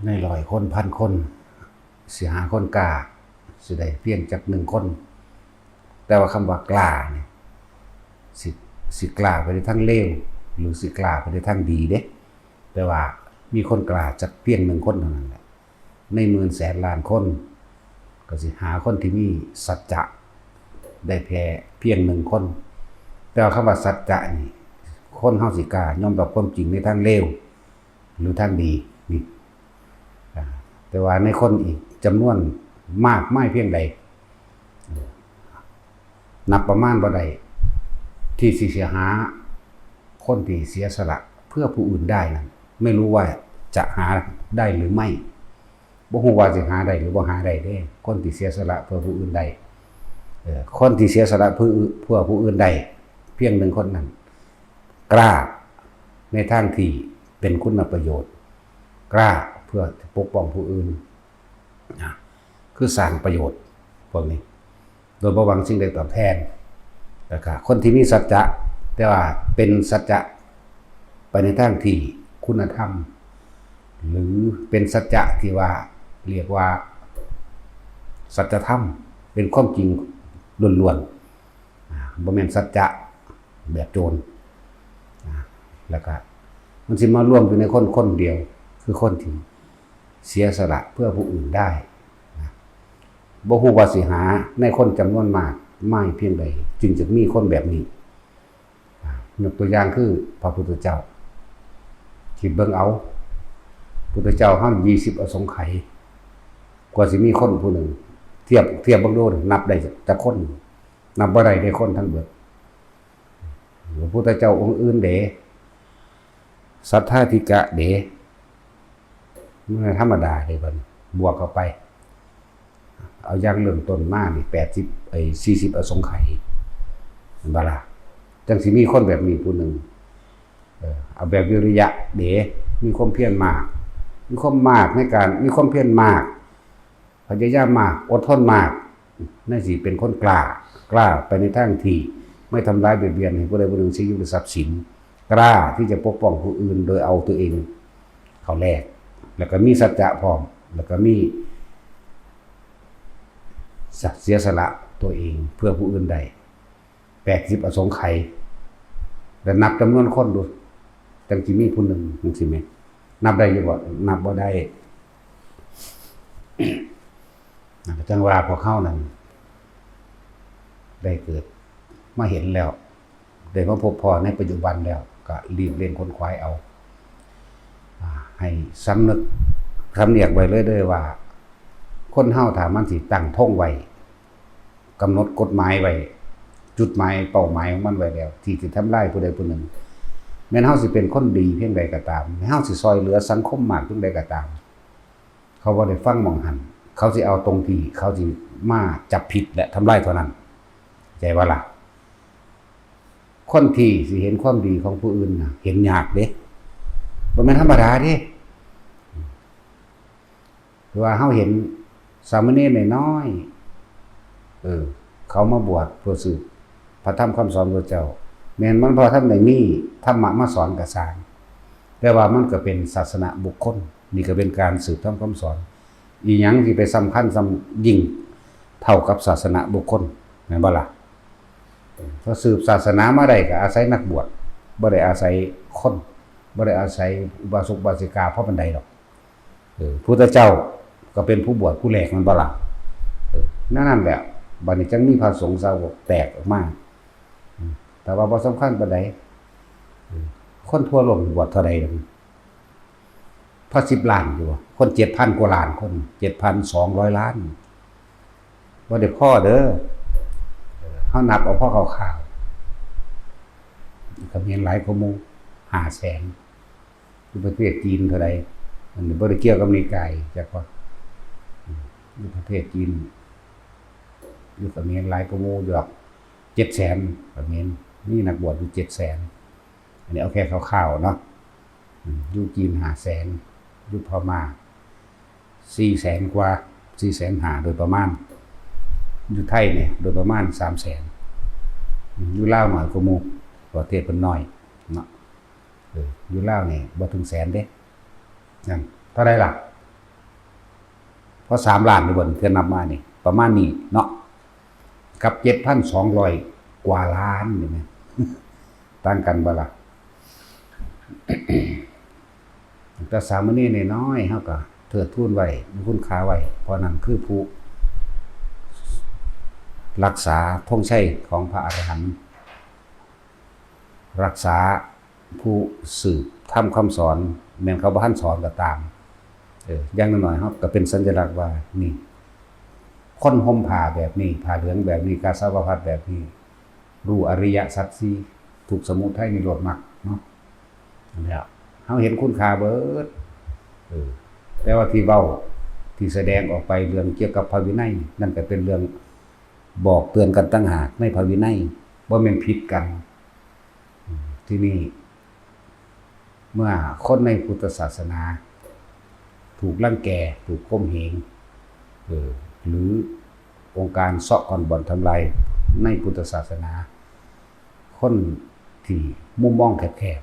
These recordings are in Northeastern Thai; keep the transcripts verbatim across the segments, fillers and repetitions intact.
ในร้อยคน พันคน สิหาคนกล้า สิได้เพียงจักหนึ่งคน แต่ว่าคำว่ากล้านี่ สิ สิกล้าไปในทางเลว หรือสิกล้าไปในทางดีเด้ แต่ว่ามีคนกล้าจักเพียงหนึ่งคนเท่านั้นแหละ ในหมื่นแสนล้านคน ก็สิหาคนที่มีสัจจะได้แค่เพียงหนึ่งคน แต่ว่าคำว่าสัจจะนี่ คนเฮาสิกล้ายอมรับความจริงในทางเลว หรือทางดีนี่ อ่า แต่ว่าในคนอีกจำนวนมากมายเพียงใด นับประมาณบ่ได้ ที่สิเสียหา คนที่เสียสละเพื่อผู้อื่นได้นั้น ไม่รู้ว่าจะหาได้หรือไม่ บ่ฮู้ว่าสิหาได้หรือบ่หาได้เด้ คนที่เสียสละเพื่อผู้อื่นได้ เอ่อ คนที่เสียสละเพื่อ เพื่อผู้อื่นได้ เพียงหนึ่งคนนั้น กล้าในทางที่เป็นคุณประโยชน์ กล้าเพื่อปกป้องผู้อื่น นะ คือสร้างประโยชน์พวกนี้ โดยบ่หวังสิ่งใดตอบแทน แล้วก็คนที่มีสัจจะ แต่ว่าเป็นสัจจะไปในทางที่คุณธรรม หรือเป็นสัจจะที่ว่าเรียกว่าสัจธรรม เป็นความจริงล้วนๆ อ่า บ่แม่นสัจจะแบบโจร อ่า แล้วก็มันสิมารวมอยู่ในคนคนเดียว คือคนที่เสียสละเพื่อผู้อื่นได้ นะ บ่ฮู้ว่าสิหาในคนจำนวนมากมายเพียงใด จึงจะมีคนแบบนี้ อ่ะ ยกตัวอย่างคือพระพุทธเจ้า คิดเบิ่งเอา พุทธเจ้าเฮายี่สิบอสงไขย กว่าสิมีคนผู้หนึ่ง เทียบ เทียบเบิ่งดู นับได้จักคน นับบ่ได้เด้คนทั้งเบิด พระพุทธเจ้าองค์อื่นเด้ สัทธาธิกะเด้ มันธรรมดาเด้บัดนี้ บวกเข้าไป เอาอย่างเริ่มต้นมานี่ แปดสิบ ไอ้ สี่สิบอสงไขย เห็นบ่ล่ะ จังสิมีคนแบบนี้ผู้หนึ่ง เออ เอาแบบวิริยะเด้ มีความเพียรมาก มีความมากในการ มีความเพียรมาก พยายามมาก อดทนมาก นั่นสิเป็นคนกล้า กล้าไปในทางที่ไม่ทำร้ายเบียดเบียนให้ผู้ใดผู้หนึ่งเสียชีวิตหรือทรัพย์สิน กล้าที่จะปกป้องผู้อื่นโดยเอาตัวเองเข้าแลก แล้วก็มีสัจจะพร้อม แล้วก็มีเสียสละตัวเองเพื่อผู้อื่นได้ แปดสิบอสงไขย แล้วนับจำนวนคนดู จังสิมีผู้หนึ่งจังสิแม่น นับได้อยู่บ่ นับบ่ได้ จังว่าพวกเฮานั้น ได้เกิดมาเห็นแล้ว ได้มาพบพ้อในปัจจุบันแล้ว ก็รีบเร่งขนขวายเอา อ่า ให้สำนึก สำเนียกไว้เลยเด้อว่า คนเฮาถ้ามันสิตั้งธงไว้ กำหนดกฎหมายไว้ จุดหมายเป้าหมายของมันไว้แล้ว ที่สิทำลายผู้ใดผู้หนึ่ง แม้นเฮาสิเป็นคนดีเพียงใดก็ตาม แม้นเฮาสิซอยเหลือสังคมมากเพียงใดก็ตาม เขาบ่ได้ฟังหม่องหั้น เขาสิเอาตรงที่เขาสิมาจับผิดและทำลายเท่านั้น ใจว่าล่ะ คนที่สิเห็นความดีของผู้อื่นน่ะ เห็นยากเด้ บ่แม่นธรรมดาเด้ คือว่าเฮาเห็นสามเณรน้อยๆ เออ เขามาบวชเพื่อสืบพระธรรมคำสอนพระเจ้า แม่นมันบ่ทันได้มีธรรมะมาสอนก็ซ่าง แต่ว่ามันก็เป็นศาสนบุคคล นี่ก็เป็นการสืบธรรมคำสอน อีหยังที่ไปสำคัญส่ำยิ่งเท่ากับศาสนบุคคล แม่นบ่ล่ะ เออ พอสืบศาสนามาได้ก็อาศัยนักบวช บ่ได้อาศัยคน บ่ได้อาศัยอุบาสกอุบาสิกาพอปานใดดอก เออ พุทธเจ้าก็เป็นผู้บวชผู้แรก แม่นบ่ล่ะ เออ นั่น นั่นแหละ บัดนี้จังมีพระสงฆ์สาวกแตกออกมา อืม แต่ว่าบ่สำคัญปานใด เออ คนทั่วโลกบวชเท่าใดล่ะ พอสิบล้านอยู่บ่ คนเจ็ดพันกว่าล้านคน เจ็ดพันสองร้อยล้าน บ่ได้พอเด้อ เออ เฮานับเอาพอคร่าวๆ เขมรหลายกว่าหมู่ ห้าแสน อยู่ประเทศจีนเท่าใด อันนี้บ่ได้เกี่ยวกับนิกายจักว่า อืม อยู่ประเทศจีน อยู่เขมรหลายกว่าหมู่อยู่ดอก เจ็ดแสน เขมร มีนักบวชอยู่เจ็ดแสน อันนี้เอาแค่คร่าวๆเนาะ อืม อยู่จีนห้าแสน อยู่พม่าสี่แสนกว่า สี่แสนห้าโดยประมาณ อยู่ไทยเนี่ยโดยประมาณสามแสน อืม อยู่ลาวน้อยกว่าหมู่ ประเทศเพิ่นน้อยเนาะ เออ อยู่ลาวนี่บ่ถึงแสนเด้ นั่น เท่าใดล่ะ พอสามล้านนี่บ่ เทื่อนับมานี่ ประมาณนี้เนาะ กับเจ็ดพันสองร้อยกว่าล้านนี่แหม ต่างกันบ่ล่ะ แต่สามเณรน้อยๆ เฮาก็เทิดทูนไว้ มีคุณค่าไว้ เพราะนั่นคือผู้รักษาธงชัยของพระอรหันต์ รักษาผู้สืบธรรมคำสอน แม้นเขาบ่ทันสอนก็ตาม เออ อย่างน้อยๆ เฮาก็เป็นสัญลักษณ์ว่า นี่ คนห่มผ้าแบบนี้ ผ้าเหลืองแบบนี้ กาสาวพัสตร์แบบนี้ รู้อริยสัจสี่ ทุกข์ สมุทัย นิโรธ มรรค เนาะ นั่นแหละ เฮาเห็นคุณค่าเบิด เออ แต่ว่าที่เว้า ที่แสดงออกไปเรื่องเกี่ยวกับพระวินัย นั่นก็เป็นเรื่องบอกเตือนกันต่างหากในพระวินัย บ่แม่นผิดกัน อืม ทีนี้ เมื่อคนในพุทธศาสนา ถูกรังแก ถูกข่มเหง เออ หรือองค์การเซาะก้อนบ่อนทำลายในพุทธศาสนา คนที่มุมมองแคบ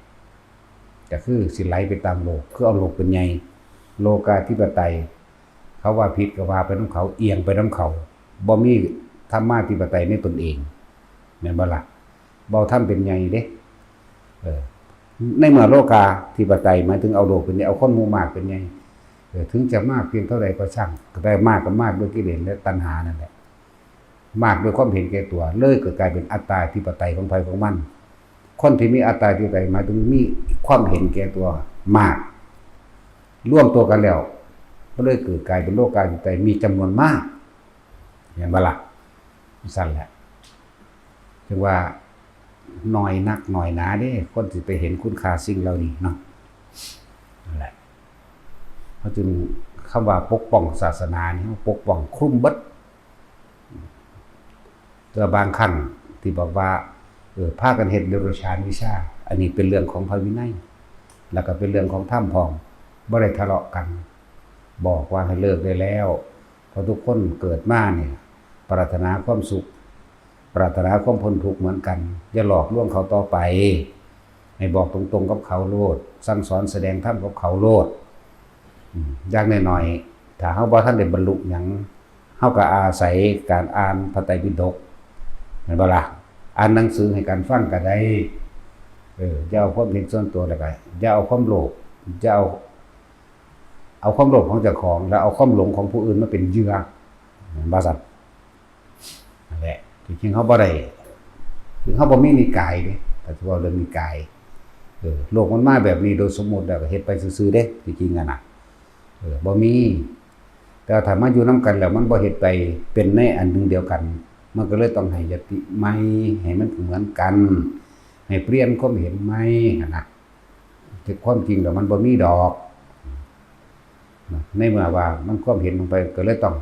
ๆ ก็คือสิไหลไปตามโลก คือเอาโลกเป็นใหญ่ โลกาธิปไตย เขาว่าผิดก็ว่าไปนำเขา เอียงไปนำเขา บ่มีธรรมาธิปไตยในตนเอง แม่นบ่ล่ะ บ่เอาธรรมเป็นใหญ่เด้ เออ ในเมื่อโลกาธิปไตยหมายถึงเอาโลกเป็นใหญ่ เอาคนหมู่มากเป็นใหญ่ เออ ถึงจะมากเพียงเท่าใดก็ช่าง แต่มากก็มากด้วยกิเลสและตัณหานั่นแหละ มากด้วยความเห็นแก่ตัว เลยก็กลายเป็นอัตตาธิปไตยของใผของมัน คนที่มีอัตตาธิปไตยหมายถึงมีความเห็นแก่ตัวมาก รวมตัวกันแล้ว ก็เลยเกิดกลายเป็นโลกาธิปไตยมีจำนวนมาก เห็นบ่ล่ะ จั่งซั้นแหละ จั่งว่าน้อยนักน้อยหนาเด้ คนสิไปเห็นคุณค่าสิ่งเหล่านี้เนาะ นั่นแหละ เขาจึง คำว่าปกป้องศาสนานี่ เขาปกป้องคลุมเบิด แต่บางครั้งที่บอกว่า เออ พากันเฮ็ดเดรัจฉานวิชา อันนี้เป็นเรื่องของพระวินัย แล้วก็เป็นเรื่องของธรรมพร้อม บ่ได้ทะเลาะกัน บอกว่าให้เลิกได้แล้ว เพราะทุกคนเกิดมาเนี่ย ปรารถนาความสุข ปรารถนาความพ้นทุกข์เหมือนกัน อย่าหลอกลวงเขาต่อไป ให้บอกตรงๆกับเขาโลด สั่งสอนแสดงธรรมกับเขาโลด อืม อย่างน้อยๆ ถ้าเฮาบ่ทันได้บรรลุหยัง เฮาก็อาศัยการอ่านพระไตรปิฎก แม่นบ่ล่ะ อ่านหนังสือให้กันฟังก็ได้ เออ อย่าเอาความเห็นส่วนตัวแล้วก็ อย่าเอาความโลภ อย่าเอา เอาความโลภของเจ้าของ แล้วเอาความหลงของผู้อื่นมาเป็นเหยื่อ แม่นบ่ซั่น นั่นแหละ ที่จริงเฮาบ่ได้ ถึงเฮาบ่มีนิกายเด้ ถ้าสิเว้าเรื่องนิกาย เออ โลกมันมาแบบนี้โดยสมมุติแล้วก็เฮ็ดไปซื่อๆเด้ ที่จริงอะนะ เออ บ่มี แต่ว่าถ้ามาอยู่นำกันแล้วมันบ่เฮ็ดไปเป็นในอันหนึ่งเดียวกัน มันก็เลยต้องให้ยติใหม่ ให้มันเหมือนกัน ให้เปลี่ยนความเห็นใหม่หั้นนะ แต่ความจริงแล้วมันบ่มีดอก นะ ในเมื่อว่ามันความเห็นลงไปก็เลยต้อง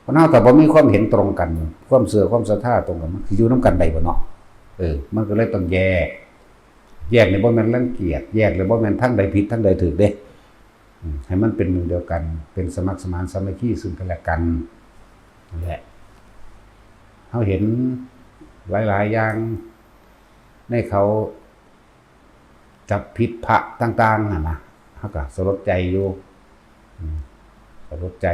คนเฮาถ้าบ่มีความเห็นตรงกัน ความเชื่อความศรัทธาตรงกัน มันสิอยู่นำกันได้บ่เนาะ เออ มันก็เลยต้องแยก แยกนี่บ่แม่นรังเกียจ แยกนี่บ่แม่นทางใดผิดทางใดถูกเด้ อืม ให้มันเป็นหนึ่งเดียวกัน เป็นสมัครสมานสามัคคีซึ่งกันและกัน นั่นแหละ เฮาเห็นหลายๆอย่าง ในเขาจับผิดพระต่างๆหั้นนะ เฮาก็สลดใจอยู่ อืม สลดใจ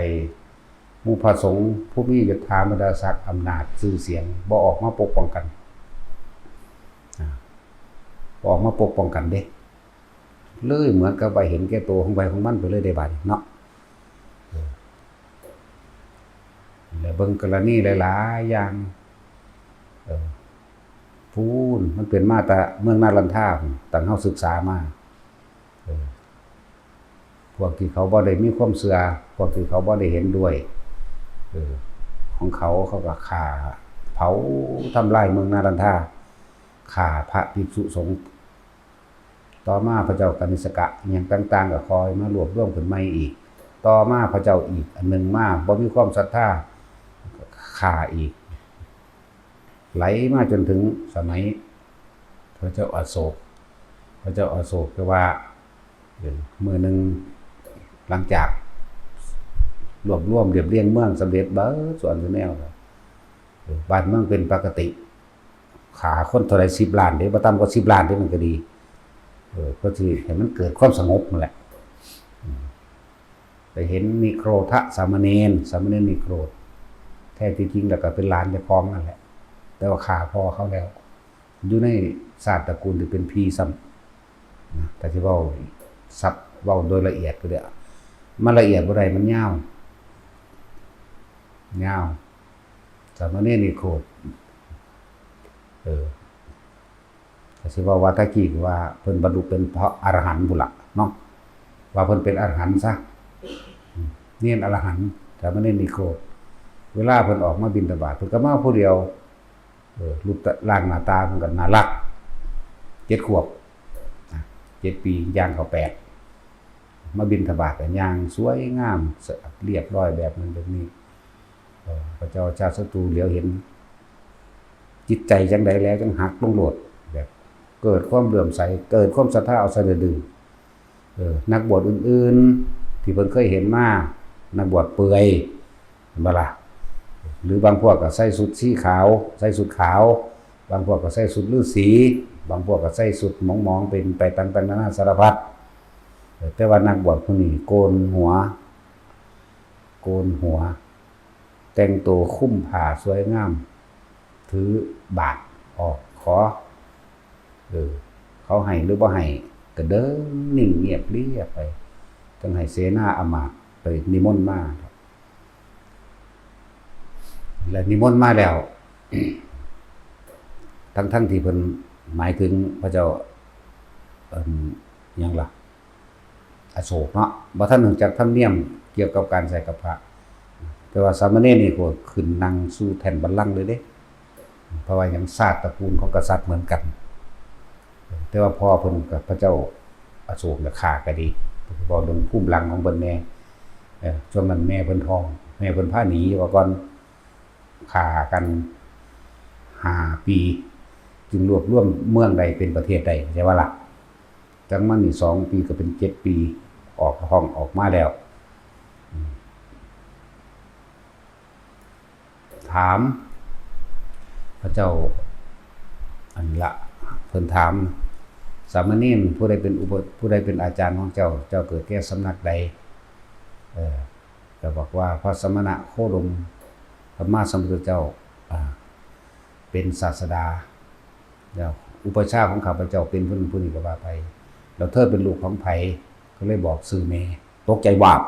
หมู่พระสงฆ์ผู้มียศถาบรรดาศักดิ์ อำนาจ ชื่อเสียง บ่ออกมาปกป้องกัน อ่า บ่ออกมาปกป้องกันเด้ เลยเหมือนกับว่าเห็นแก่ตัวของไผของมันไปเลยเด้บาดนี้เนาะ เออ แล้วเบิ่งกรณีหลายๆอย่าง เออ พู้น มันเป็นมาแต่เมืองนาลันทาพู้น ตั้งเฮาศึกษามา เออ พวกที่เขาบ่ได้มีความเชื่อ พวกที่เขาบ่ได้เห็นด้วย เออ ของเขา เขาก็ฆ่า เผา ทำลายเมืองนาลันทา ฆ่าพระภิกษุสงฆ์ ต่อมาพระเจ้ากนิษกะอิหยังต่างๆ ก็คอยมารวบรวมขึ้นใหม่อีก ต่อมาพระเจ้าอีกอันหนึ่งมา บ่มีความศรัทธา ฆ่าอีก ไหลมาจนถึงสมัยพระเจ้าอโศก พระเจ้าอโศกก็ว่า เออ มื้อหนึ่งหลังจากรวบรวมเรียบเรียงเมืองสำเร็จเบิดส่วนทุกแนวแล้ว เออ บ้านเมืองเป็นปกติ ฆ่าคนเท่าใด สิบล้านเด้ บ่ต่ำกว่าสิบล้านเด้ มันก็ดี เออ เพื่อที่ให้มันเกิดความสงบนั่นแหละ อืม ไปเห็นนิโครธสามเณร สามเณรนิโครธ แท้ที่จริงแล้วก็เป็นหลานเจ้าของนั่นแหละ แต่ว่าฆ่าพ่อเขาแล้ว อยู่ในชาติตระกูลที่เป็นผีซ้ำนะ ถ้าสิเว้าสับ เว้าโดยละเอียดก็ได้ มันละเอียดบ่ได้ มันยาว ยาว สามเณรนิโครธ เออ ก็สิเว้าว่าตะกี้ว่าเพิ่นบรรลุเป็นพระอรหันต์พุ้นล่ะเนาะ ว่าเพิ่นเป็นอรหันต์ซะ อืม เณรอรหันต์ สามเณรนิโครธ เวลาเพิ่นออกมาบิณฑบาต เพิ่นก็มาผู้เดียว เออ รูปร่างหน้าตาเพิ่นก็น่ารัก เจ็ดขวบ นะ เจ็ดปี ย่างเข้าแปด มาบิณฑบาตก็ย่างสวยงาม เรียบร้อยแบบนั้นแบบนี้ เออ พระเจ้าชาติศัตรูเหลียวเห็น จิตใจจังใดแล้วจังหักลงโลด แบบเกิดความเลื่อมใส เกิดความศรัทธาเอาซะดื้อๆ เออ นักบวชอื่นๆ ที่เพิ่นเคยเห็นมา นักบวชเปลือย เห็นบ่ล่ะ หรือบางพวกก็ใส่ชุดสีขาว ใส่ชุดขาว บางพวกก็ใส่ชุดฤาษี บางพวกก็ใส่ชุดหมองๆ เป็นไปต่างๆ นานาสารพัด เออ แต่ว่านักบวชผู้นี้โกนหัว โกนหัว แต่งตัวคลุมผ้าสวยงาม ถือบาตรออกขอ เออ เขาให้หรือบ่ให้ ก็เดินนิ่งเงียบเรียบไป จั่งให้เสนาอามาตย์ไปนิมนต์มา และนิมนต์มาแล้ว ทั้งๆ ที่เพิ่นหมายถึงพระเจ้า เอิ่ม หยังล่ะ อโศกเนาะ บ่ทันรู้จักธรรมเนียมเกี่ยวกับการใส่กับพระ แต่ว่าสามเณรนี่ก็ขึ้นนั่งสู่แท่นบัลลังก์เลยเด้ เพราะว่าหยัง ชาติตระกูลของกษัตริย์เหมือนกัน แต่ว่าพ่อเพิ่นกับพระเจ้าอโศกเนี่ยฆ่าก็ดี เว้าเรื่องภูมิหลังของเพิ่นแน่ เอ่อ ช่วงนั้นแม่เพิ่นท้อง แม่เพิ่นพาหนีว่าก่อน ฆ่ากันห้าปี จึงรวบรวมเมืองได้เป็นประเทศได้ เข้าใจบ่ล่ะ จั่งมานี่สองปีก็เป็นเจ็ดปี ออกห้องออกมาแล้ว อืม ถาม พระเจ้า อันละ เพิ่นถาม สามเณรผู้ใดเป็นอุป- ผู้ใดเป็นอาจารย์ของเจ้า เจ้าเกิดแก่สำนักใด เออ ก็บอกว่าพระสมณะโคดมสัมมาสัมพุทธเจ้า อ่า เป็นศาสดา แล้วอุปัชฌาย์ของข้าพเจ้าเป็นผู้นั้นผู้นี้ก็ว่าไป แล้วเธอเป็นลูกของไผ ก็เลยบอกชื่อแม่ ตกใจวาบ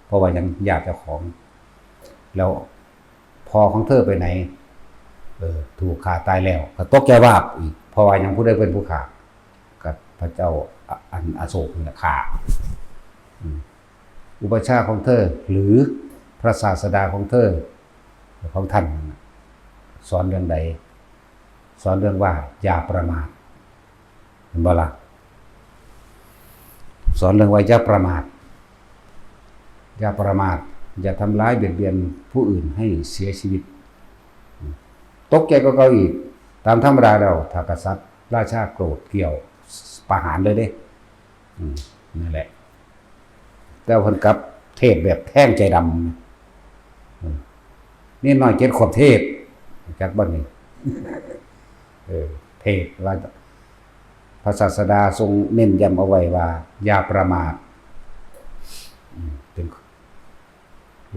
เพราะว่ายังญาติเจ้าของ แล้วพ่อของเธอไปไหน เออ ถูกฆ่าตายแล้ว ก็ตกใจวาบอีก เพราะว่ายังผู้ใดเป็นผู้ฆ่า กับพระเจ้า อ่ะ อันอโศกนี่แหละฆ่า อืม อุปัชฌาย์ของเธอ หรือพระศาสดาของเธอ ของท่าน สอนเรื่องใด สอนเรื่องว่าอย่าประมาท เห็นบ่ล่ะ สอนเรื่องว่าอย่าประมาท อย่าประมาท อย่าทำร้ายเบียดเบียนผู้อื่นให้เสียชีวิต ตกใจกว่าเก่าอีก ตามธรรมดาแล้ว ถ้ากษัตริย์ราชาโกรธเกรี้ยว ประหารเลยเด้ อืม นั่นแหละ แต่เพิ่นกลับเทศน์แบบแทงใจดำ อืม เณรน้อยเจ็ดขวบเทศน์ จักบ่นี่ เออ เทศน์ว่า พระศาสดาทรงเน้นย้ำเอาไว้ว่า อย่าประมาท อืม เป็น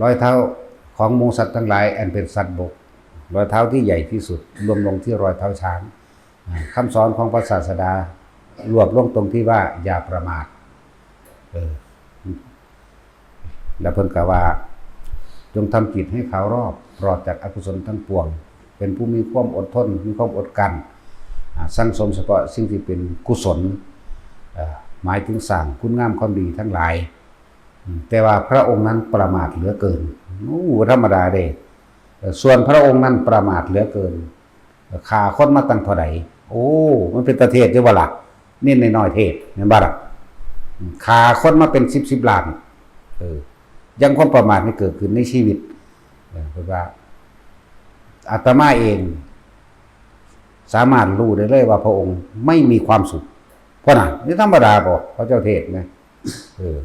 รอยเท้าของหมู่สัตว์ทั้งหลาย อันเป็นสัตว์บก รอยเท้าที่ใหญ่ที่สุด รวมลงที่รอยเท้าช้าง อ่า คำสอนของพระศาสดา รวบลงตรงที่ว่า อย่าประมาท เออ แล้วเพิ่นก็ว่า จงทำจิตให้ขาวรอบ ปลอดจากอกุศลทั้งปวง เป็นผู้มีความอดทน มีความอดกลั้น อ่า สั่งสมเฉพาะสิ่งที่เป็นกุศล เอ่อ หมายถึงสร้างคุณงามความดีทั้งหลาย อืม แต่ว่าพระองค์นั้นประมาทเหลือเกิน โอ้ บ่ธรรมดาเด้ เอ่อ ส่วนพระองค์นั้นประมาทเหลือเกิน ฆ่าคนมาตั้งเท่าใด โอ้ มันเป็นตาเทศน์อยู่บ่ล่ะ เณรน้อยๆเทศน์ แม่นบ่ล่ะ ฆ่าคนมาเป็นสิบสิบล้าน เออ ยังความประมาทนี่เกิดขึ้นในชีวิต เออ เพิ่นว่า อาตมาเอง สามารถรู้ได้เลยว่าพระองค์ไม่มีความสุข เพราะน่ะ นี่ธรรมดาบ่ พระเจ้าเทศน์นะ เออ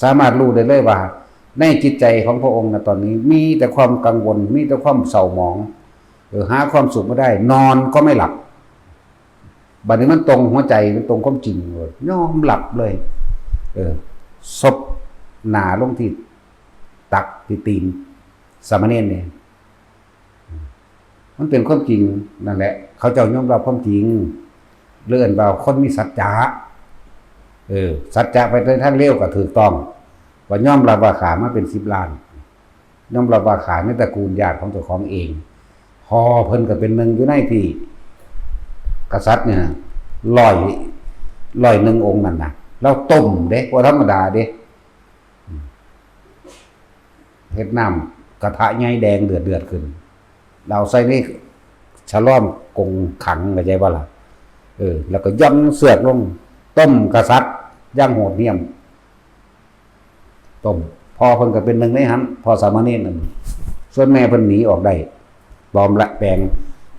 สามารถรู้ได้เลยว่า ในจิตใจของพระองค์นะตอนนี้มีแต่ความกังวล มีแต่ความเศร้าหมอง เออ หาความสุขไม่ได้ นอนก็ไม่หลับ บัดนี้มันตรงหัวใจ มันตรงความจริงเลย ยอมรับเลย เออ ซบหน้าลงที่ตักที่ตีนสามเณรเนี่ย มันเป็นความจริงนั่นแหละ เขาเจ้ายอมรับความจริง เรื่องว่าคนมีสัจจะ เออ สัจจะไปในทางเลวก็ถูกต้อง ว่ายอมรับว่าฆ่ามาเป็นสิบล้าน ยอมรับว่าฆ่าในตระกูลญาติของเจ้าของเอง พ่อเพิ่นก็เป็นหนึ่งอยู่ในที่กษัตริย์เนี่ย ร้อย ร้อยหนึ่งองค์นั่นนะ เราต้มเด้ บ่ธรรมดาเด้ เฮ็ดน้ำกระทะใหญ่แดงเดือดเดือดขึ้น เราใส่ในฉลอมกรงขัง เข้าใจบ่ล่ะ เออ แล้วก็หย่อนเชือกลง ต้มกษัตริย์อย่างโหดเหี้ยม ต้ม พ่อเพิ่นก็เป็นหนึ่งในหั้น พ่อสามเณรนั่น ส่วนแม่เพิ่นหนีออกได้ ปลอมแปลง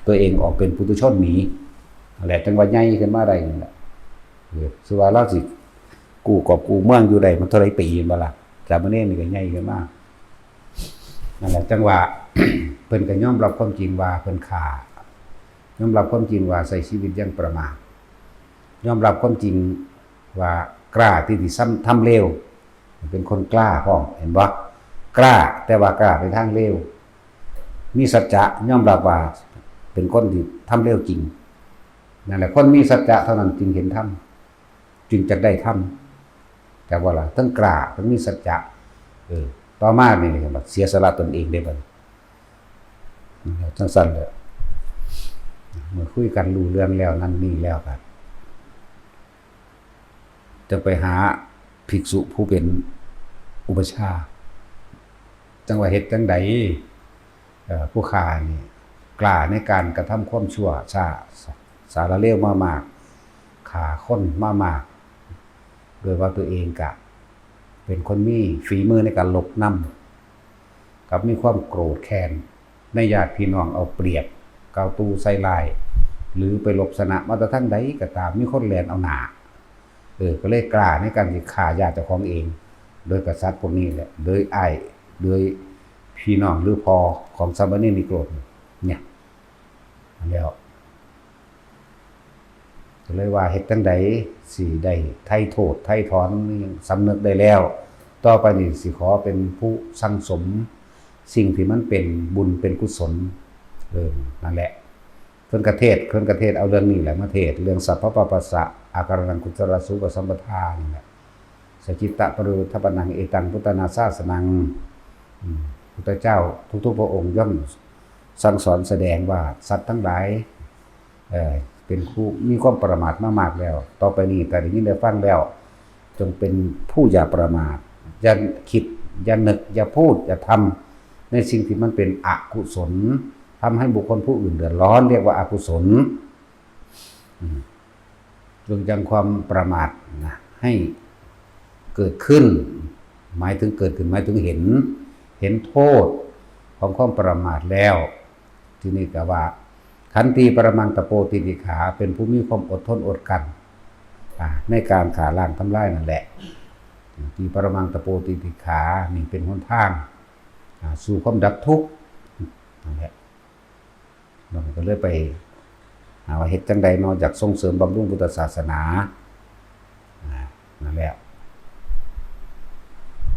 ตัวเองออกเป็นปุถุชนหนี นั่นแหละ จั่งว่าใหญ่ขึ้นมาได้นั่นแหละ เออ สิว่าเราสิกู้กอบกู้เมืองอยู่ได้มันเท่าใดปี แม่นบ่ล่ะ สามเณรนี่ก็ใหญ่ขึ้นมา นั่นแหละ จั่งว่า เพิ่นก็ยอมรับความจริงว่าเพิ่นฆ่า ยอมรับความจริงว่าใช้ชีวิตอย่างประมาท ยอมรับความจริงว่ากล้าที่สิทำเลว เป็นคนกล้าพร้อม เห็นบ่ กล้า แต่ว่ากล้าในทางเลว มีสัจจะ ยอมรับว่าเป็นคนที่ทำเลวจริง นั่นแหละ คนมีสัจจะเท่านั้นจึงเห็นธรรม จึงจักได้ธรรม จักว่าล่ะ ทั้งกล้า ทั้งมีสัจจะ เออ ต่อมานี่บัดเสียสละตนเองได้บัด จั่งซั่นแหละ เมื่อคุยกันรู้เรื่องแล้วนั่นนี่แล้วก็ จะไปหาภิกษุผู้เป็นอุปัชฌาย์ จั่งว่าเฮ็ดจั่งใด เอ่อ ผู้ฆ่านี่กล้าในการกระทำความชั่วช้า สารเลวมามาก ฆ่าคนมามาก โดยว่าตัวเองกะเป็นคนมีฝีมือในการลบนำ กับมีความโกรธแค้นในญาติพี่น้อง เอาเปรียบ กล่าวตู่ใส่ร้าย หรือไปลบชนะมาแต่ทางใดก็ตาม มีคนแล่นเอาหน้า เออ ก็เลยกล้าในการที่ฆ่าญาติเจ้าของเอง โดยกษัตริย์พวกนี้แหละ โดยอ้าย โดยพี่น้องหรือพ่อของสามเณรนิโครธเนี่ย แล้ว ก็เลยว่าเฮ็ดจั่งใดสิได้ไถ่โทษไถ่ถอน สำนึกได้แล้ว ต่อไปนี่สิขอเป็นผู้สั่งสมสิ่งที่มันเป็นบุญเป็นกุศล เออ นั่นแหละ เพิ่นกะเทศน์ เพิ่นกะเทศน์เอาเรื่องนี้แหละมาเทศน์ เรื่องสัพพะปะปัสสะ อาการนังกุศลสูปสัมปทานี่แหละ สจิตตะปริวุทธปนัง เอตังพุทธานาสาสนัง อืม พุทธเจ้าทุกๆพระองค์ย่อมสั่งสอนแสดงว่าสัตว์ทั้งหลาย เอ่อ เป็นผู้มีความประมาทมามากแล้ว ต่อไปนี้ถ้าได้ยินได้ฟังแล้ว จงเป็นผู้อย่าประมาท อย่าคิด อย่านึก อย่าพูด อย่าทำในสิ่งที่มันเป็นอกุศล ทำให้บุคคลผู้อื่นเดือดร้อน เรียกว่าอกุศล อืม จงยังความประมาทนะ ให้เกิดขึ้น หมายถึงเกิดขึ้น หมายถึงเห็น เห็นโทษของความประมาทแล้ว ทีนี้ก็ว่า ขันติปรมังตะโปติติขา เป็นผู้มีความอดทนอดกลั้น อ่า ในการฆ่าล้างทำลายนั่นแหละ ขันติปรมังตะโปติติขา นี่เป็นหนทาง อ่า สู่ความดับทุกข์ นั่นแหละ มันก็เลยไปหาว่าเฮ็ดจั่งใดเนาะ อยากส่งเสริมบำรุงพุทธศาสนา อ่า นั่นแหละ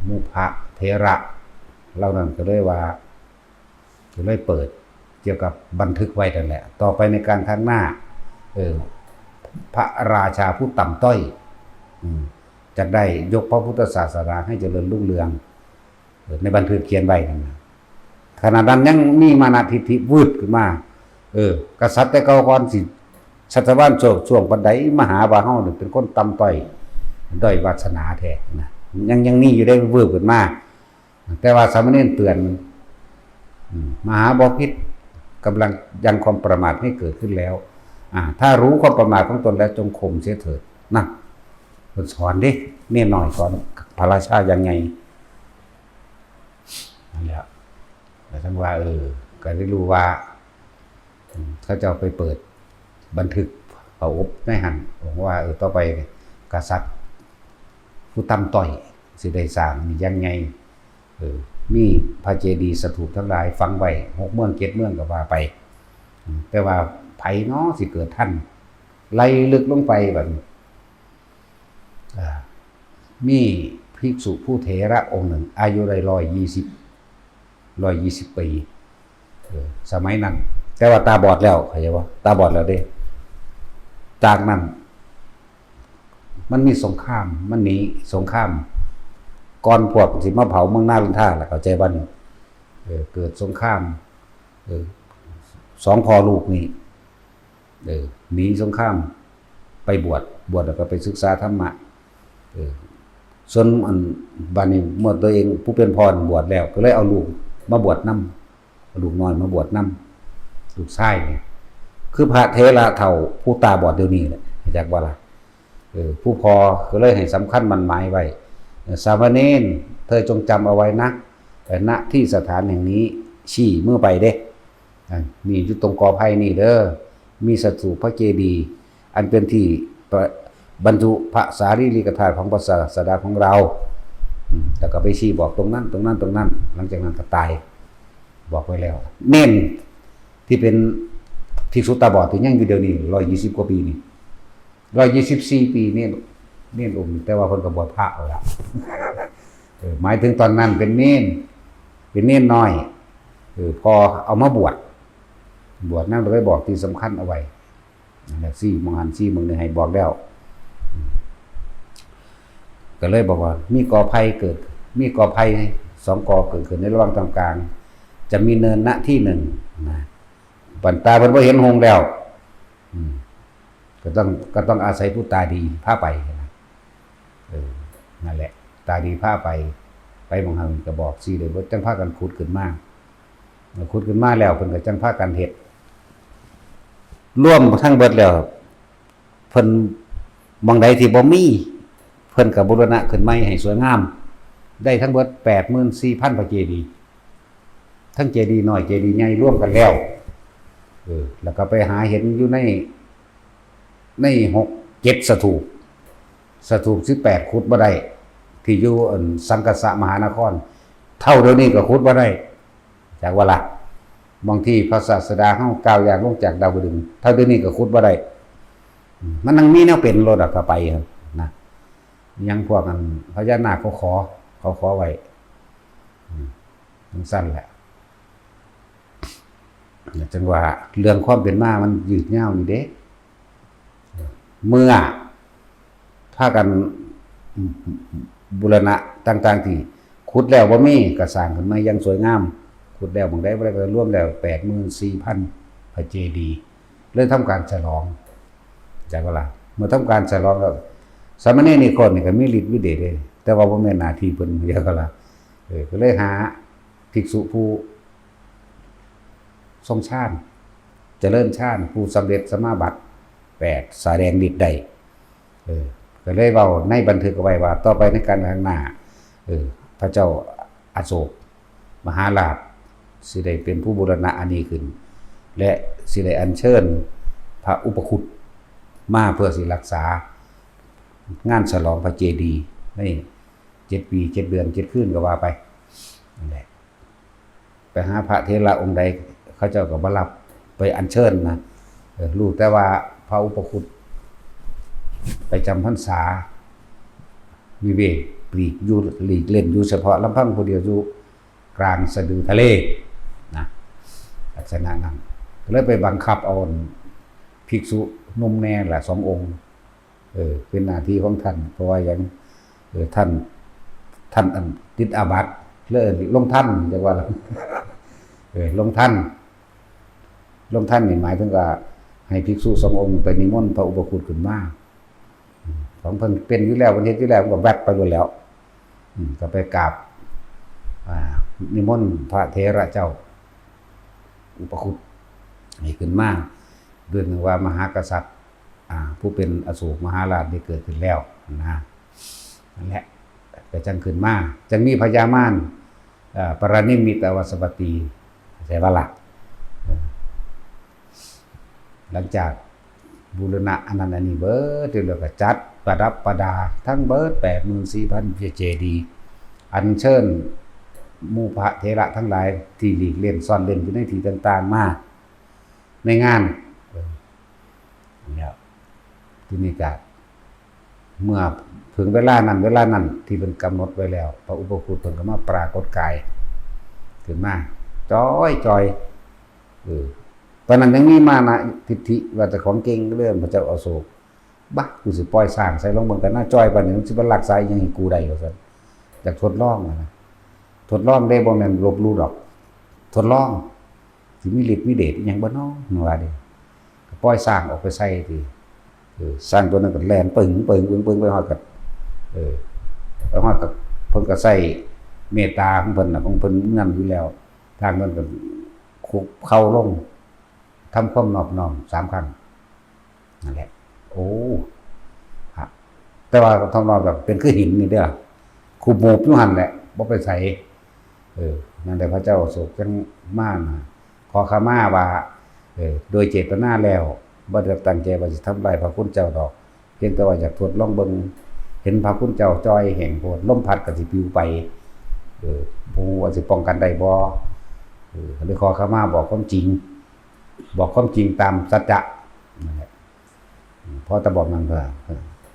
มุพะเถระเหล่านั้นก็เลยว่า ก็เลยเปิดเกี่ยวกับบันทึกไว้นั่นแหละ ต่อไปในการข้างหน้า เออ พระราชาผู้ต่ำต้อย อืม จักได้ยกพระพุทธศาสนาให้เจริญรุ่งเรือง เออ ในบันทึกเขียนไว้นั่นนะ ขณะนั้นยังมีมานะทิฐิวืดขึ้นมา เออ กษัตริย์แต่เก่าก่อนสิ ชัชวาลโชติช่วงปานใด มาหาว่าเฮานี่เป็นคนต่ำต้อย ด้อยวาสนาแท้นะ ยัง ยังมีอยู่ได้วืดขึ้นมา แต่ว่าสามเณรเตือน อืม มหาบพิตรกำลังยังความประมาทให้เกิดขึ้นแล้ว อ่า ถ้ารู้ความประมาทของตนแล้วจงข่มเสียเถิด นะ เพิ่นสอนเด้ เณรน้อยสอนพระราชายังไง นั่นแหละ แล้วจั่งว่า เออ ก็ได้รู้ว่า อืม เขาเจ้าไปเปิดบันทึกผอบในหั่น บอกว่า เออ ต่อไปกษัตริย์ผู้ต่ำต้อยสิได้สร้างนี่ยังไง เออ มีพระเจดีย์สถูปทั้งหลายฝังไว้หกเมืองเจ็ดเมืองก็ว่าไป อืม แต่ว่าไผน้อสิเกิดทัน ไล่ลึกลงไปบัดนี้ อ่า มีภิกษุผู้เถระองค์หนึ่ง อายุได้ร้อยยี่สิบ ร้อยยี่สิบปี เออ สมัยนั้น แต่ว่าตาบอดแล้ว เข้าใจบ่ ตาบอดแล้วเด้ จากนั้น มันมีสงคราม มันหนีสงคราม ก่อนพวกสิมาเผาเมืองนาลันทาล่ะ เข้าใจบ่นี่ เออ เกิดสงคราม เออ สองพ่อลูกนี่ เออ หนีสงคราม ไปบวช บวชแล้วก็ไปศึกษาธรรมะ เออ ส่วนอัน บัดนี้เมื่อตัวเองผู้เป็นพ่อนี่บวชแล้ว ก็เลยเอาลูกมาบวชนำ เอาลูกน้อยมาบวชนำ ลูกชายนี่ คือพระเถระเฒ่าผู้ตาบอดเดี๋ยวนี้แหละ รู้จักบ่ล่ะ เออ ผู้พ่อก็เลยให้สำคัญหมั้นหมายไว้ เออ สามเณร เธอจงจำเอาไว้นะ เออ ณ ที่สถานแห่งนี้ ชี้มือไปเด้ อ่ะ นี่อยู่ตรงกอไผ่นี่เด้อ มีสถูปพระเจดีย์อันเป็นที่ประ บรรจุพระสารีริกธาตุของพระศาสดาของเรา อืม แล้วก็ไปชี้บอกตรงนั้น ตรงนั้น ตรงนั้น หลังจากนั้นก็ตาย บอกไว้แล้ว เณรที่เป็นภิกษุตาบอดที่ยังอยู่เดี๋ยวนี้ ร้อยยี่สิบกว่าปีนี่ ร้อยยี่สิบสี่ปี เณร เณรองค์นี้ แต่ว่าเพิ่นก็บวชพระเอาละ เออ หมายถึงตอนนั้นเป็นเณร เป็นเณรน้อย เออ พอเอามาบวช บวชนำ ก็เลยบอกที่สำคัญเอาไว้ นั่นแหละ ชี้หม่องหั้น ชี้หม่องนี้ ให้บอกแล้ว ก็เลยบอกว่า มีกอไผ่เกิด มีกอไผ่สองกอเกิดขึ้นในระหว่างท่ามกลาง จะมีเนิน ณ ที่หนึ่ง นะ บัดตาเพิ่นบ่เห็นหงส์แล้ว อืม ก็ต้อง ก็ต้องอาศัยผู้ตาดีพาไปนะ เออ นั่นแหละ ตาดีพาไป ไปหม่องหั้นก็บอก ชี้เลยว่า จั่งพากันขุดขึ้นมา ขุดขึ้นมาแล้วเพิ่นก็จั่งพากันเฮ็ด รวมทั้งเบิดแล้ว เพิ่น หม่องใดที่บ่มี เพิ่นก็บูรณะขึ้นใหม่ให้สวยงาม ได้ทั้งเบิดแปดหมื่นสี่พันพระเจดีย์ ทั้งเจดีย์น้อยเจดีย์ใหญ่รวมกันแล้ว เออ แล้วก็ไปหาเห็นอยู่ใน ในหก เจ็ดสถูป สถูปสิบแปดขุดบ่ได้ ที่อยู่อันสังกัสสะมหานคร เท่าเดี๋ยวนี้ก็ขุดบ่ได้ จักว่าล่ะ บางทีพระศาสดาเฮากล่าวอย่างลงจากดาวดึงส์ เท่าเดี๋ยวนี้ก็ขุดบ่ได้ อืม มันยังมีแนวเป็นโลดอะ ถ้าไปหั่นนะ ยังพวกอันพญานาคเขาขอ เขาขอไว้ อืม จั่งซั่นแหละ จั่งว่าเรื่องความเป็นมามันยืดยาวอยู่เด้ เมื่อพากันบูรณะต่างๆที่ขุดแล้วบ่มี ก็สร้างขึ้นมาอย่างสวยงาม ขุดแล้วหม่องใดบ่ได้ก็รวมแล้วแปดหมื่นสี่พันพระเจดีย์ เลยทำการฉลอง จักว่าล่ะ เมื่อทำการฉลองแล้ว สามเณรอีกคนนี่ก็มีฤทธิ์มีเดชเด้ แต่ว่าบ่แม่นหน้าที่เพิ่น จักว่าล่ะ เออ ก็เลยหาภิกษุผู้ ทรงฌาน เจริญฌาน ผู้สำเร็จสมาบัติแปด แสดงฤทธิ์ได้ เออ ก็เลยเว้าในบันทึกเอาไว้ว่า ต่อไปในการข้างหน้า เออ พระเจ้าอโศกมหาราชสิได้เป็นผู้บูรณะอันนี้ขึ้น และสิได้อัญเชิญพระอุปคุตมาเพื่อสิรักษางานฉลองพระเจดีย์ในเจ็ดปีเจ็ดเดือนเจ็ดคืนก็ว่าไป นั่นแหละ ไปหาพระเถระองค์ใด เขาเจ้าก็บ่รับไปอัญเชิญนะ เออ รู้แต่ว่าพระอุปคุตไปจำพรรษา วิเวก ปลีกอยู่ หลีกเล่นอยู่เฉพาะลำพังผู้เดียวอยู่กลางสะดือทะเลนะ ลักษณะนั้น ก็เลยไปบังคับเอาภิกษุหนุ่มแน่ละสององค์ เออ เป็นหน้าที่ของท่าน เพราะว่าหยัง เออ ท่าน ท่านอันติดอาบัติ เลยลงทัณฑ์ จักว่าล่ะ เออ ลงทัณฑ์ ลงทัณฑ์นี่หมายถึงว่า ให้ภิกษุสององค์ไปนิมนต์พระอุปคุตขึ้นมา อืม ของเพิ่นเป็นอยู่แล้ว เพิ่นเฮ็ดอยู่แล้ว มันก็แวบไปโลดแล้ว อืม ก็ไปกราบ อ่า นิมนต์พระเถระเจ้า อุปคุตให้ขึ้นมา เรื่องหนึ่งว่ามหากษัตริย์ อ่า ผู้เป็นอโศกมหาราชได้เกิดขึ้นแล้วนะ นั่นแหละ ก็จั่งขึ้นมา จั่งมีพญามาร เอ่อ ปรนิมมิตวสวัตตี เข้าใจบ่ล่ะ เออ หลังจากบูรณะอันนั้นอันนี้เบิดเรียบร้อย ก็จัดประดับประดาทั้งเบิดแปดหมื่นสี่พันพระเจดีย์ อัญเชิญหมู่พระเถระทั้งหลายที่หลีกเล่นซ่อนเล่นอยู่ในที่ต่างๆมาในงาน เออ เนี่ย ทีนี้ก็เมื่อถึงเวลานั้นเวลานั้นที่เพิ่นกำหนดไว้แล้ว พระอุปคุตเพิ่นก็มาปรากฏกายขึ้นมา จ้อยจ้อย เออ ตอนนั้นยังมีมานะทิฏฐิว่าเจ้าของเก่งเรื่องพระเจ้าอโศก บะ กูสิปล่อยช้างใส่ลองเบิ่งกันนะ จ้อยปานนี้มันสิมารักษาอีหยังให้กูได้ ว่าซั่น อยากทดลองนะ ทดลองเด้ บ่แม่นลบหลู่ดอก ทดลอง สิมีฤทธิ์มีเดชอีหยังบ่น้อ มันว่าเด้ ก็ปล่อยช้างออกไปใส่ติ เออ ช้างตัวนั้นก็แล่นปึ้งปึ้งปึ้งปึ้งไปฮอดกับ เออ ไปฮอดกับ เพิ่นก็ใส่เมตตาของเพิ่นน่ะ ของเพิ่นนั่นอยู่แล้ว ทางเพิ่นก็คุกเข่าลง ทำความนอบน้อมสามครั้ง นั่นแหละ โอ้ ฮะ แต่ว่าทำนองแบบเป็นคือหินนี่เด้อ ขูบหมูบอยู่หั่นแหละ บ่ไปไส เออ นั่นแหละ พระเจ้าอโศกจั่งมานะ ขอขมาว่า เออ โดยเจตนาแล้ว บ่ได้ตั้งใจว่าสิทำลายพระคุณเจ้าดอก เพียงแต่ว่าอยากทดลองเบิ่ง เห็นพระคุณเจ้าจ่อยแห้งโพด ลมพัดก็สิปลิวไป เออ บ่ฮู้ว่าสิป้องกันได้บ่ เออ เลยขอขมาบอกความจริง บอกความจริงตามสัจจะ นั่นแหละ พอแต่บอกนั่นเถอะ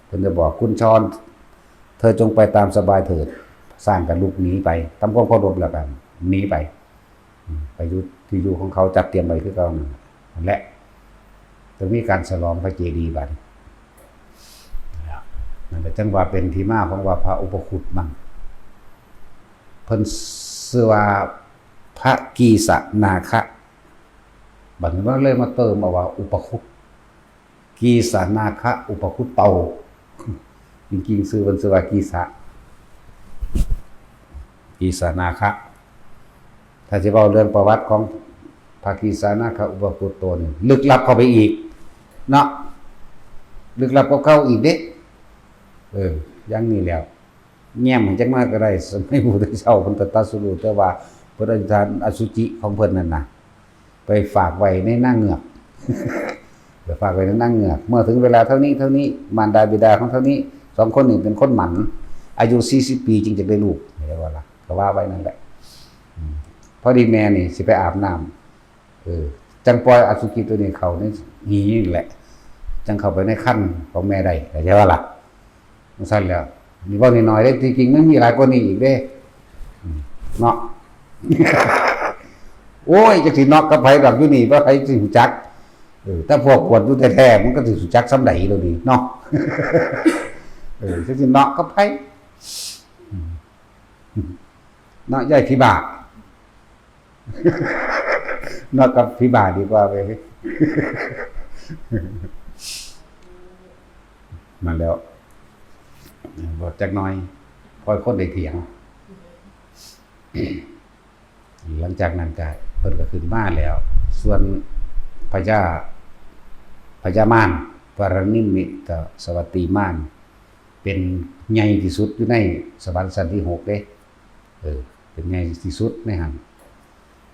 เพิ่นจะบอก กุญชร เธอจงไปตามสบายเถิด ช้างก็ลุกหนีไป ทำความเคารพแล้วก็หนีไป อืม ไปอยู่ที่อยู่ของเขาจัดเตรียมไว้คือเก่านั่นแหละ นั่นแหละ ต้องมีการฉลองพระเจดีย์บัดนี้ นั่นแหละ จั่งว่าเป็นที่มาของว่าพระอุปคุตมั่ง เพิ่นชื่อว่าพระกีสนาคะ บัดนี้มันเลยมาเติมเอาว่าอุปคุต กีสานาคะอุปคุตโต จริงๆ ชื่อเพิ่นชื่อว่ากีสะ กีสานาคะ ถ้าสิเว้าเรื่องประวัติของพระกีสานาคะอุปคุตโตนี่ ลึกลับเข้าไปอีก เนาะ ลึกลับกว่าเก่าอีกเด้ เออ อย่างนี้แล้ว แง้มให้จักหน่อยก็ได้ สมัยพระพุทธเจ้าเพิ่นก็ตรัสรู้ แต่ว่าเพิ่นอธิษฐานอสุจิของเพิ่นนั่นน่ะ ไปฝากไว้ในนางเงือก ไปฝากไว้ในนางเงือก เมื่อถึงเวลาเท่านี้เท่านี้ มารดาบิดาของเท่านี้ สองคนนี้เป็นคนหมัน อายุสี่สิบปีจึงจะได้ลูก เรียกว่าล่ะ ก็ว่าไว้นั่นแหละ อืม พอดีแม่นี่สิไปอาบน้ำ เออ จั่งปล่อยอสุจิตัวนี้เข้าในหีนี่แหละ จั่งเข้าไปในครรภ์ของแม่ได้ เข้าใจบ่ล่ะ? จั่งซั้นแหล้ว นี่เว้าน้อยๆเด้ ที่จริงมันมีหลายกว่านี้อีกเด้ อืม เนาะ โอ้ย จักสิเนาะกับไผดอก อยู่นี่บ่ไผสิรู้จัก เออ แต่พวกกวดอยู่แท้ๆ มันก็สิรู้จักส่ำใด๋ดอกนี่เนาะ เออ จักสิเนาะกับไผ อืม เนาะ ยายผีบ้า เนาะกับผีบ้าดีกว่าเว้ย มาแล้ว บอกจักหน่อย พอคนได้เถียง หลังจากนั้นก็เพิ่นก็ขึ้นมาแล้ว ส่วนพญา พญามาร ปรนิมมิตสวัตตีมาร เป็นใหญ่ที่สุดอยู่ในสวรรค์ชั้นที่หกเด้ เออ เป็นใหญ่ที่สุดในหั่น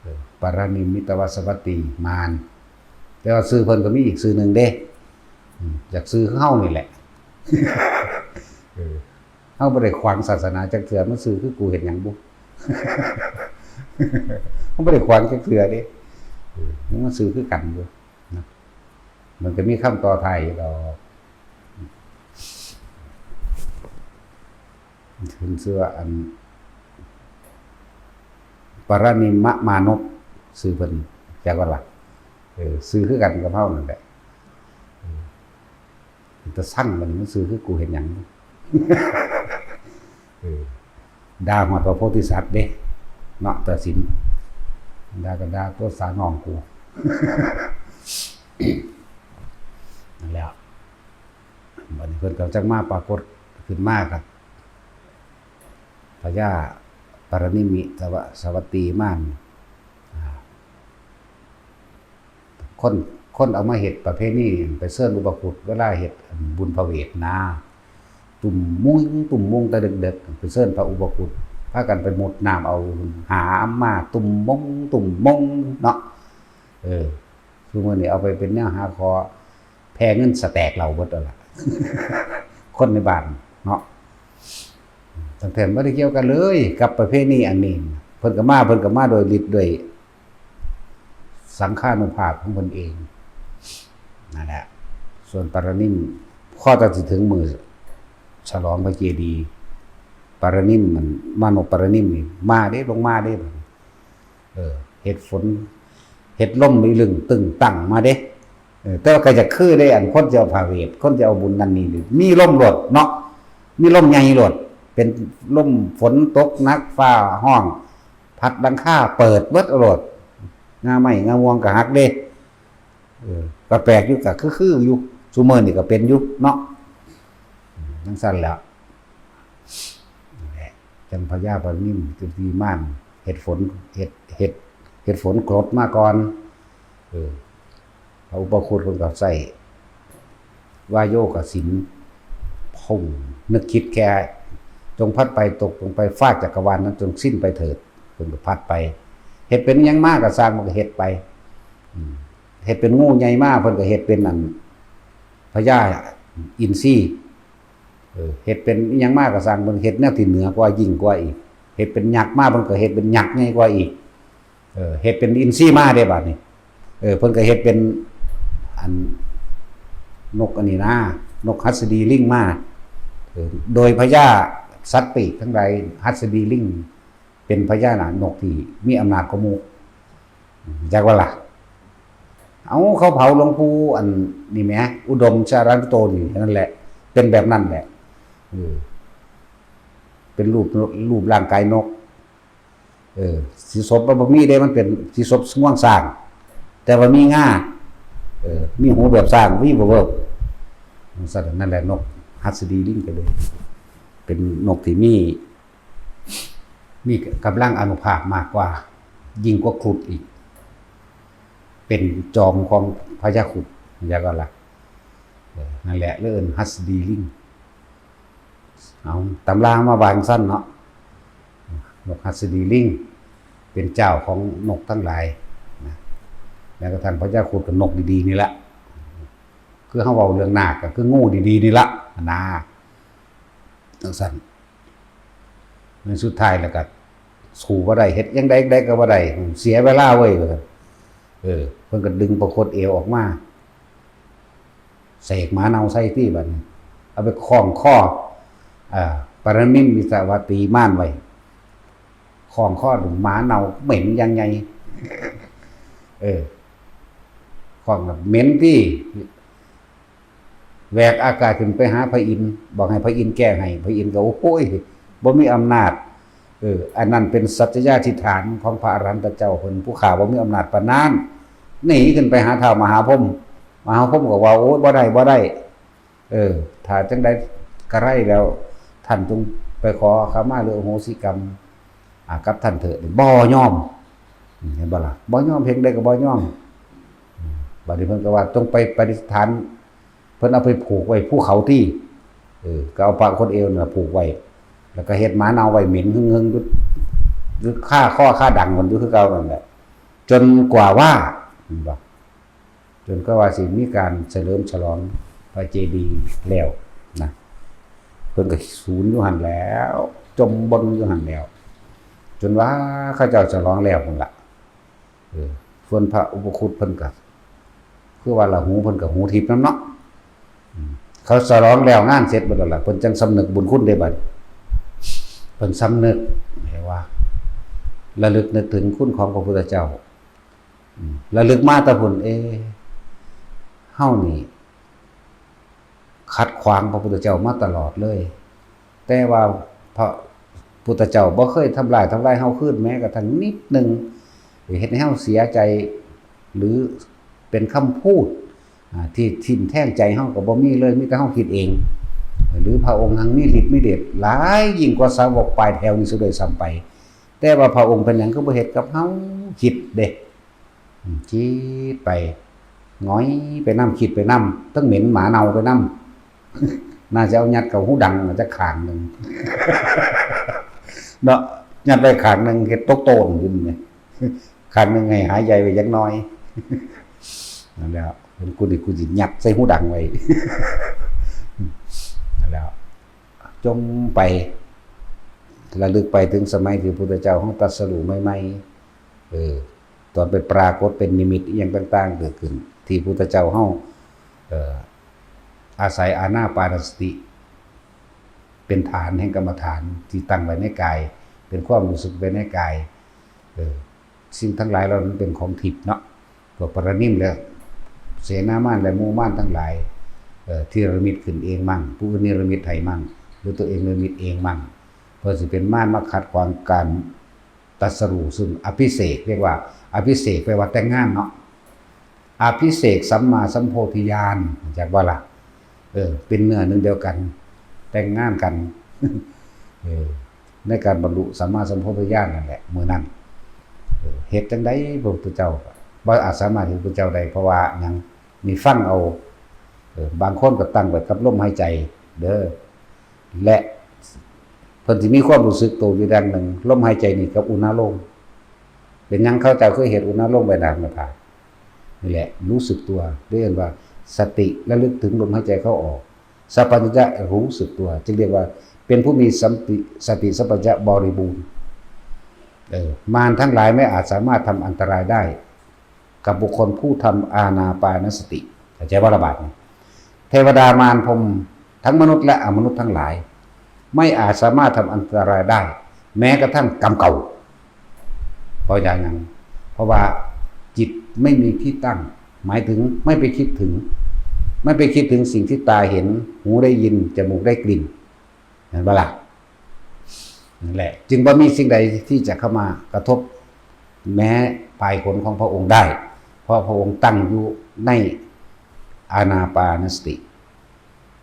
เออ ปรนิมมิตวสวัตตีมาร แต่ว่าชื่อเพิ่นก็มีอีกชื่อหนึ่งเด้ อืม อยากชื่อคือเฮานี่แหละ เออ เฮาบ่ได้ขวางศาสนาจักเทื่อ มันชื่อคือกูเฮ็ดหยังบุ เฮาบ่ได้ขวางจักเทื่อเด้ เออ มันชื่อคือกันอยู่นะ มันก็มีคำต่อท้ายอยู่ดอก เพิ่นชื่อว่าอัน ปรนิมมะมานพ ชื่อเพิ่น จักว่าล่ะ เออ ชื่อคือกันกับเฮานั่นแหละ เออ เป็นตาซัง บัดนี้มันชื่อคือกูเฮ็ดหยัง เออ ด่าฮอดพระโพธิสัตว์เด้ เนาะ ตัดสิน ด่าก็ด่าตัวสาน้องกู นั่นแหล้ว บัดนี้เพิ่นก็จั่งมาปรากฏขึ้นมาครับ พญาปรนิมมิตวสวัตตีมาร อ่า คน คนเอามาเฮ็ดประเพณีไปเชิญอุปคุตเวลาเฮ็ดบุญพระเวทนะ ตุ้มมุ้งตุ้มมุ้งแต่ดึกๆ ไปเชิญพระอุปคุต พากันไปมุดน้ำเอาหามาตุ้มมงตุ้มมงเนาะ เออ ซุมื้อนี้เอาไปเป็นแนวหาขอ แผ่เงินสแต็กเหล้าเบิดแล้วล่ะ คนในบ้านเนาะ ตั้งแต่บ่ได้เกี่ยวกันเลยกับประเพณีอันนี้ เพิ่นก็มา เพิ่นก็มาโดยฤทธิ์ด้วยสังฆานุภาพของเพิ่นเอง นั่นแหละ ส่วนปรนิม พ พอจะสิถึงมื้อฉลองพระเจดีย์ปารานิม มันมโนปารานิมนี่มาเด้ ลงมาเด้ เออ เฮ็ดฝน เฮ็ดลมอีลึงตึงตังมาเด้ เออ แต่ว่าก็จะคือได้ อันคนจะเอาพาเหตุ คนจะเอาบุญนั่นนี่ มีลมโลดเนาะ มีลมใหญ่โลด เป็นลมฝนตกหนัก ฟ้าฮ้อง พัดหลังคาเปิดเบิดโลด งาไม้งาม่วงก็หักเด้ เออ ก็แปลกอยู่ ก็คือๆอยู่ ซุมื้อนี่ก็เป็นอยู่เนาะ อืม จั่งซั้นแหละ นั่นแหละ จั่งพญาปารานิม จุติมาน เฮ็ดฝน เฮ็ด เฮ็ด เฮ็ดฝนกรดมาก่อน เออ พระอุปคุตเพิ่นก็ใช้วาโยกสิน พุ่งนึกคิดแค่ จงพัดไปตกลงไปฟากจักรวาลนั้นจงสิ้นไปเถิด เพิ่นก็พัดไป เฮ็ดเป็นหยังมาก็ซ่าง มันก็เฮ็ดไป อืม เฮ็ดเป็นงูใหญ่มา เพิ่นก็เฮ็ดเป็นอันพญาอินทรี เออ เฮ็ดเป็นอิหยังมาก็ซ่าง เพิ่นเฮ็ดแนวที่เหนือกว่า ยิ่งกว่าอีก เฮ็ดเป็นยักษ์มา เพิ่นก็เฮ็ดเป็นยักษ์ใหญ่กว่าอีก เออ เฮ็ดเป็นอินทรีมาเด้บัดนี้ เออ เพิ่นก็เฮ็ดเป็น อัน นกอันนี้นะ นกหัสดีลิงมา เออ โดยพญาสัตว์ปีกทั้งหลาย หัสดีลิง เป็นพญานาคนกที่มีอำนาจกว่าหมู่ จักว่าล่ะ เอาเขาเผาหลวงปู่อันนี่แหม อุดมสารันโตนี่นั่นแหละ เป็นแบบนั้นแหละ เออ เป็นรูป รูปร่างกายนก เออ สิศพมันบ่มีเด้ มันเป็นสิศพง่วงสร้าง แต่ว่ามีงา เออ มีหูแบบสร้าง วีบเวิบ นั่นแหละ นกหัสดีลิงก็เลย เป็นนกที่มี มีกำลังอานุภาพมากกว่า ยิ่งกว่าครุฑอีก เป็นจอมของพญาครุฑ จักว่าล่ะ เออ นั่นแหละเลยเอิ้นหัสดีลิง เอาตำรามาว่าจั่งซั้นเนาะ นกหัสดีลิง เป็นเจ้าของนกทั้งหลายนะ แม้กระทั่งพญาครุฑก็นกดีๆนี่ละ คือเฮาเว้าเรื่องนาคก็คืองูดีๆนี่ละนะ จั่งซั้น ในสุดท้ายแล้วก็สู้บ่ได้ เฮ็ดจั่งใดใดก็บ่ได้ เสียเวลาเว้ย ว่าซั่น เออ เพิ่นก็ดึงประคตเอวออกมา เสกหมาเน่าใส่ตี้บัดนี้ เอาไปคล้องคอ อ่า ปารานิมมิตรวาตีม่านไว้ คล้องคอหมาเน่าเหม็นอย่างใหญ่ เออ คล้องแล้วเหม็นตี้ แหวกอากาศขึ้นไปหาพระอินทร์ บอกให้พระอินทร์แก้ให้ พระอินทร์ก็ โอ้ย บ่มีอำนาจ เออ อันนั้นเป็นสัจจยาธิฐานของพระอรหันตเจ้าเพิ่น ผู้ข้าบ่มีอำนาจปานนั้น หนีขึ้นไปหาท้าวมหาพรหม มหาพรหมก็ว่า โอ้ย บ่ได้ บ่ได้ เออ ถ้าจั่งใดก็ได้แล้ว ท่านจงไปขอขมาหรืออโหสิกรรม อ่า กับท่านเถิด บ่ยอม เห็นบ่ล่ะ บ่ยอม เพียงใดก็บ่ยอม บัดนี้เพิ่นก็ว่า จงไปประดิษฐาน เพิ่นเอาไปผูกไว้ภูเขาตี้ เออ ก็เอาประคตเอวนั่นล่ะผูกไว้ แล้วก็เฮ็ดหมาเน่าไว้เหม็นหึ่งๆ อยู่ อยู่คาคอคาดังมันอยู่คือเก่านั่นแหละ จนกว่าว่า เห็นบ่ จนกว่าว่าสิมีการเฉลิมฉลองพระเจดีย์แล้วนะ เพิ่นก็สูญอยู่หั่นแล้ว จมบ่อนอยู่หั่นแล้ว จนว่าเขาเจ้าฉลองแล้วพุ่นล่ะ เออ ส่วนพระอุปคุตเพิ่นก็ คือว่าละ หูเพิ่นก็หูทิพย์นำเนาะ อืม เขาฉลองแล้วงานเสร็จเบิดแล้วล่ะ เพิ่นจั่งสำนึกบุญคุณเด้บัด เพิ่นสำนึก เรียกว่า ระลึกนึกถึงคุณของพระพุทธเจ้า อืม ระลึกมาแต่พุ้น เอ๊ะ เฮานี่ ขัดขวางพระพุทธเจ้ามาตลอดเลย แต่ว่าพระพุทธเจ้าบ่เคยทำลาย ทำลายเฮาคืนแม้กระทั่งนิดหนึ่ง เฮ็ดให้เฮาเสียใจ หรือเป็นคำพูด อ่า ที่ทิ่มแทงใจเฮาก็บ่มีเลย มีแต่เฮาคิดเอง หรือพระองค์หังมีฤทธิ์มีเดชหลายยิ่งกว่าสาวกปลายแถวนี่ซะด้วยซ้ำไป แต่ว่าพระองค์เป็นหยังคือบ่เฮ็ดกับเฮา คิดเด้ อืม คิดไป หงอยไปนำ คิดไปนำ ทั้งเหม็นหมาเน่าไปนำ น่าจะเอายัดเข้าหูดังจักข้างหนึ่ง เนาะ ยัดไว้ข้างหนึ่ง เฮ็ดตกโตนอยู่นี่ ข้างหนึ่งให้หายใจไว้จักหน่อย นั่นแหละ เป็นกูนี่กูสิยัดใส่หูดังไว้ นั่นแหละ จมไป ระลึกไปถึงสมัยที่พุทธเจ้าเฮาตรัสรู้ใหม่ๆ เออ ตอนไปปรากฏเป็นนิมิตอิหยังต่างๆ เกิดขึ้น ที่พุทธเจ้าเฮา เอ่อ อาศัยอานาปานสติ เป็นฐานแห่งกรรมฐานที่ตั้งไว้ในกาย เป็นความรู้สึกไว้ในกาย เออ สิ่งทั้งหลายเหล่านั้นเป็นของทิพย์เนาะ พวกปรนิมและเสนามารและหมู่มารทั้งหลาย เอ่อ ที่นิรมิตขึ้นเองมั่ง ผู้อื่นนิรมิตให้มั่ง หรือตัวเองนิรมิตเองมั่ง เพื่อสิเป็นมารมาขัดขวางการตรัสรู้ ซึ่งอภิเษก เรียกว่าอภิเษก แปลว่าแต่งงานเนาะ อภิเษกสัมมาสัมโพธิญาณ จักว่าล่ะ เออ เป็นเนื้อหนึ่งเดียวกัน แต่งงานกัน เออ ในการบรรลุสัมมาสัมโพธิญาณนั่นแหละ มื้อนั้น เออ เฮ็ดจั่งใดพระพุทธเจ้าก็บ่อาจสามารถเห็นพระพุทธเจ้าได้ เพราะว่าหยัง นี่ฟังเอา เออ บางคนก็ตั้งไว้กับลมหายใจเด้อ และเพิ่นสิมีความรู้สึกตัวอยู่อย่างหนึ่ง ลมหายใจนี่กับอุณาโลม เป็นหยังเขาเจ้าคือเฮ็ดอุณาโลมไว้หน้าหน้าผาก นี่แหละ รู้สึกตัว เรียกว่าสติระลึกถึงลมหายใจเข้าออก สัมปชัญญะรู้สึกตัว จึงเรียกว่าเป็นผู้มีสติ สติสัมปชัญญะบริบูรณ์ เออ มารทั้งหลายไม่อาจสามารถทำอันตรายได้ กับบุคคลผู้ทำอานาปานสติ เข้าใจบ่ละบาดนี้ เทวดามารพรหมทั้งมนุษย์และอมนุษย์ทั้งหลาย ไม่อาจสามารถทำอันตรายได้ แม้กระทั่งกรรมเก่า เพราะอย่างนั้น เพราะว่าจิตไม่มีที่ตั้ง หมายถึงไม่ไปคิดถึง ไม่ไปคิดถึงสิ่งที่ตาเห็น หูได้ยิน จมูกได้กลิ่น เห็นปะล่ะ นั่นแหละ จึงบ่มีสิ่งใดที่จะเข้ามากระทบ แม้ปลายขนของพระองค์ได้ เพราะพระองค์ตั้งอยู่ในอานาปานสติ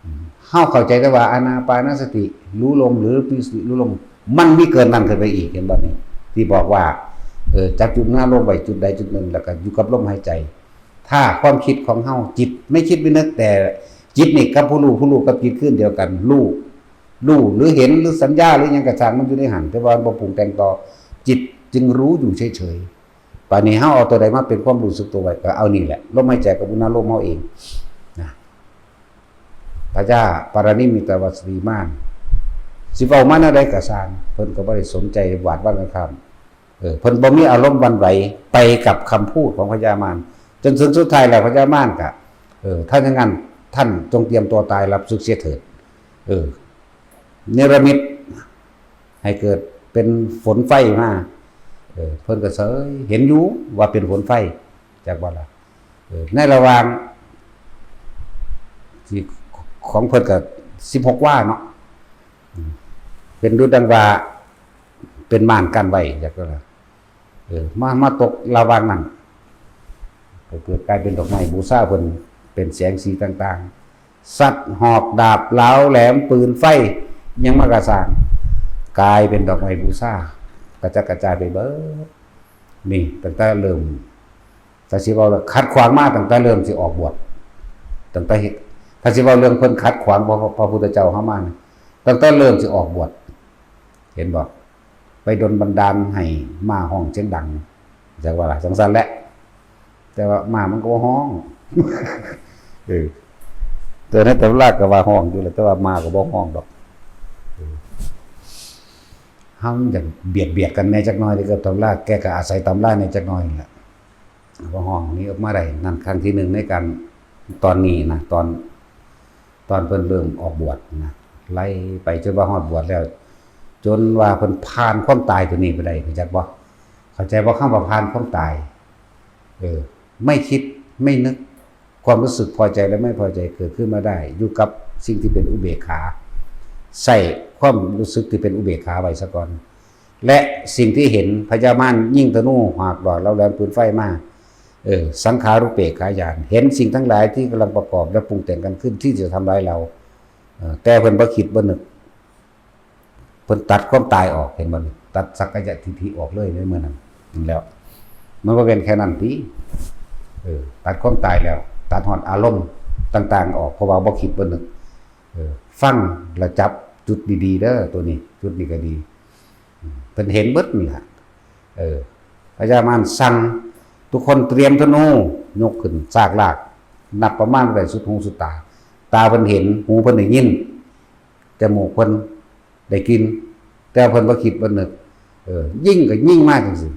อืม เฮาเข้าใจแต่ว่าอานาปานสติรู้ลม หรือมีสติรู้ลม มันมีเกินนั้นขึ้นไปอีก เห็นบ่นี่ ที่บอกว่า เออ จับจุดหน้าลมไว้จุดใดจุดหนึ่ง แล้วก็อยู่กับลมหายใจ ถ้าความคิดของเฮา จิตไม่คิดไม่นึก แต่จิตนี่กับผู้รู้ ผู้รู้กับจิตคืออันเดียวกัน รู้ รู้หรือเห็นหรือสัญญาหรือหยังกะช่าง มันอยู่ในหั้น แต่ว่ามันบ่ปรุงแต่งต่อ จิตจึงรู้อยู่เฉยๆ บาดนี้เฮาเอาตัวใดมาเป็นความรู้สึกตัวไว้ ก็เอานี่แหละ ลมหายใจกับอุณาโลมเฮาเองนะ พญาปารนิมิตวสีมาน สิเว้ามาแนวใดกะช่าง เพิ่นก็บ่ได้สนใจหวาดหวั่นกันข้าม เออ เพิ่นบ่มีอารมณ์หวั่นไหวไปกับคำพูดของพญามาร จนถึงสุดท้ายแล้วพญามารก็ เออ ถ้าอย่างนั้นท่านจงเตรียมตัวตายรับศึกเสียเถิด เออ เนรมิตให้เกิดเป็นฝนไฟมา เออ เพิ่นก็เสย เห็นอยู่ว่าเป็นฝนไฟ จักว่าล่ะ เออ ในระหว่างที่ของเพิ่นก็สิบหกวาเนาะ อืม เป็นดุจดังว่าเป็นม่านกั้นไว้ จักว่าล่ะ เออ มา มาตกระหว่างนั้น ก็เกิดกลายเป็นดอกไม้บูชาเพิ่น เป็นแสงสีต่างๆ สัตว์หอกดาบเหลาแหลมปืนไฟ ยังมากระสร้าง กลายเป็นดอกไม้บูชา กระจัดกระจายไปเบิด นี่ตั้งแต่เริ่ม ถ้าสิเว้าแล้วขัดขวางมาตั้งแต่เริ่มสิออกบวช ตั้งแต่เฮ็ด ถ้าสิเว้าเรื่องเพิ่นขัดขวางพระ พระพุทธเจ้าเฮามานี่ ตั้งแต่เริ่มสิออกบวช เห็นบ่ ไปดลบันดาลให้ม้าฮ้องเสียงดัง จักว่าล่ะ จั่งซั้นแหละ แต่ว่าม้ามันก็บ่ฮ้อง เออ แต่ในตำราก็ว่าฮ้องอยู่แหละ แต่ว่าม้าก็บ่ฮ้องดอก เออ เฮามันอยากเบียดเบียดกันแหน่จักหน่อยเด้ กับตำรา แกก็อาศัยตำราแหน่จักหน่อยนั่นแหละ บ่ฮ้องหนีออกมาได้ นั่นครั้งที่หนึ่งในการ ตอนนี้นะ ตอน ตอนเพิ่นเริ่มออกบวชนะ ไล่ไปจนว่าฮอดบวชแล้ว จนว่าเพิ่นผ่านความตายตัวนี้ไปได้ รู้จักบ่ เข้าใจบ่ คำว่าผ่านความตาย เออ ไม่คิดไม่นึก ความรู้สึกพอใจและไม่พอใจเกิดขึ้นมาได้ อยู่กับสิ่งที่เป็นอุเบกขา ใส่ความรู้สึกที่เป็นอุเบกขาไว้ซะก่อน และสิ่งที่เห็นพญามารยิงธนูหากดาบเหลาแหลมปืนไฟมา เออ สังขารุปเปกขาญาณ เห็นสิ่งทั้งหลายที่กำลังประกอบและปรุงแต่งกันขึ้นที่จะทำร้ายเรา เออ แต่เพิ่นบ่คิดบ่นึก เพิ่นตัดความตายออก เห็นบ่นี่ ตัดสักกายทิฏฐิออกเลยในมื้อนั้น นั่นแหล้ว มันบ่แม่นแค่นั้นติ เออ ตัดความตายแล้ว ตัดฮอดอารมณ์ต่างๆออก เพราะว่าบ่คิดบ่นึก เออ ฟังแล้วจับจุดดีๆเด้อ ตัวนี้ จุดนี้ก็ดี อืม เพิ่นเห็นเบิดนี่ล่ะ เออ พญามารสั่งทุกคนเตรียมธนู ยกขึ้นซากลาก นับประมาณบ่ได้สุดหูสุดตา ตาเพิ่นเห็น หูเพิ่นได้ยิน จมูกเพิ่นได้กลิ่น แต่เพิ่นบ่คิดบ่นึก เออ ยิงก็ยิงมาจั่งซี้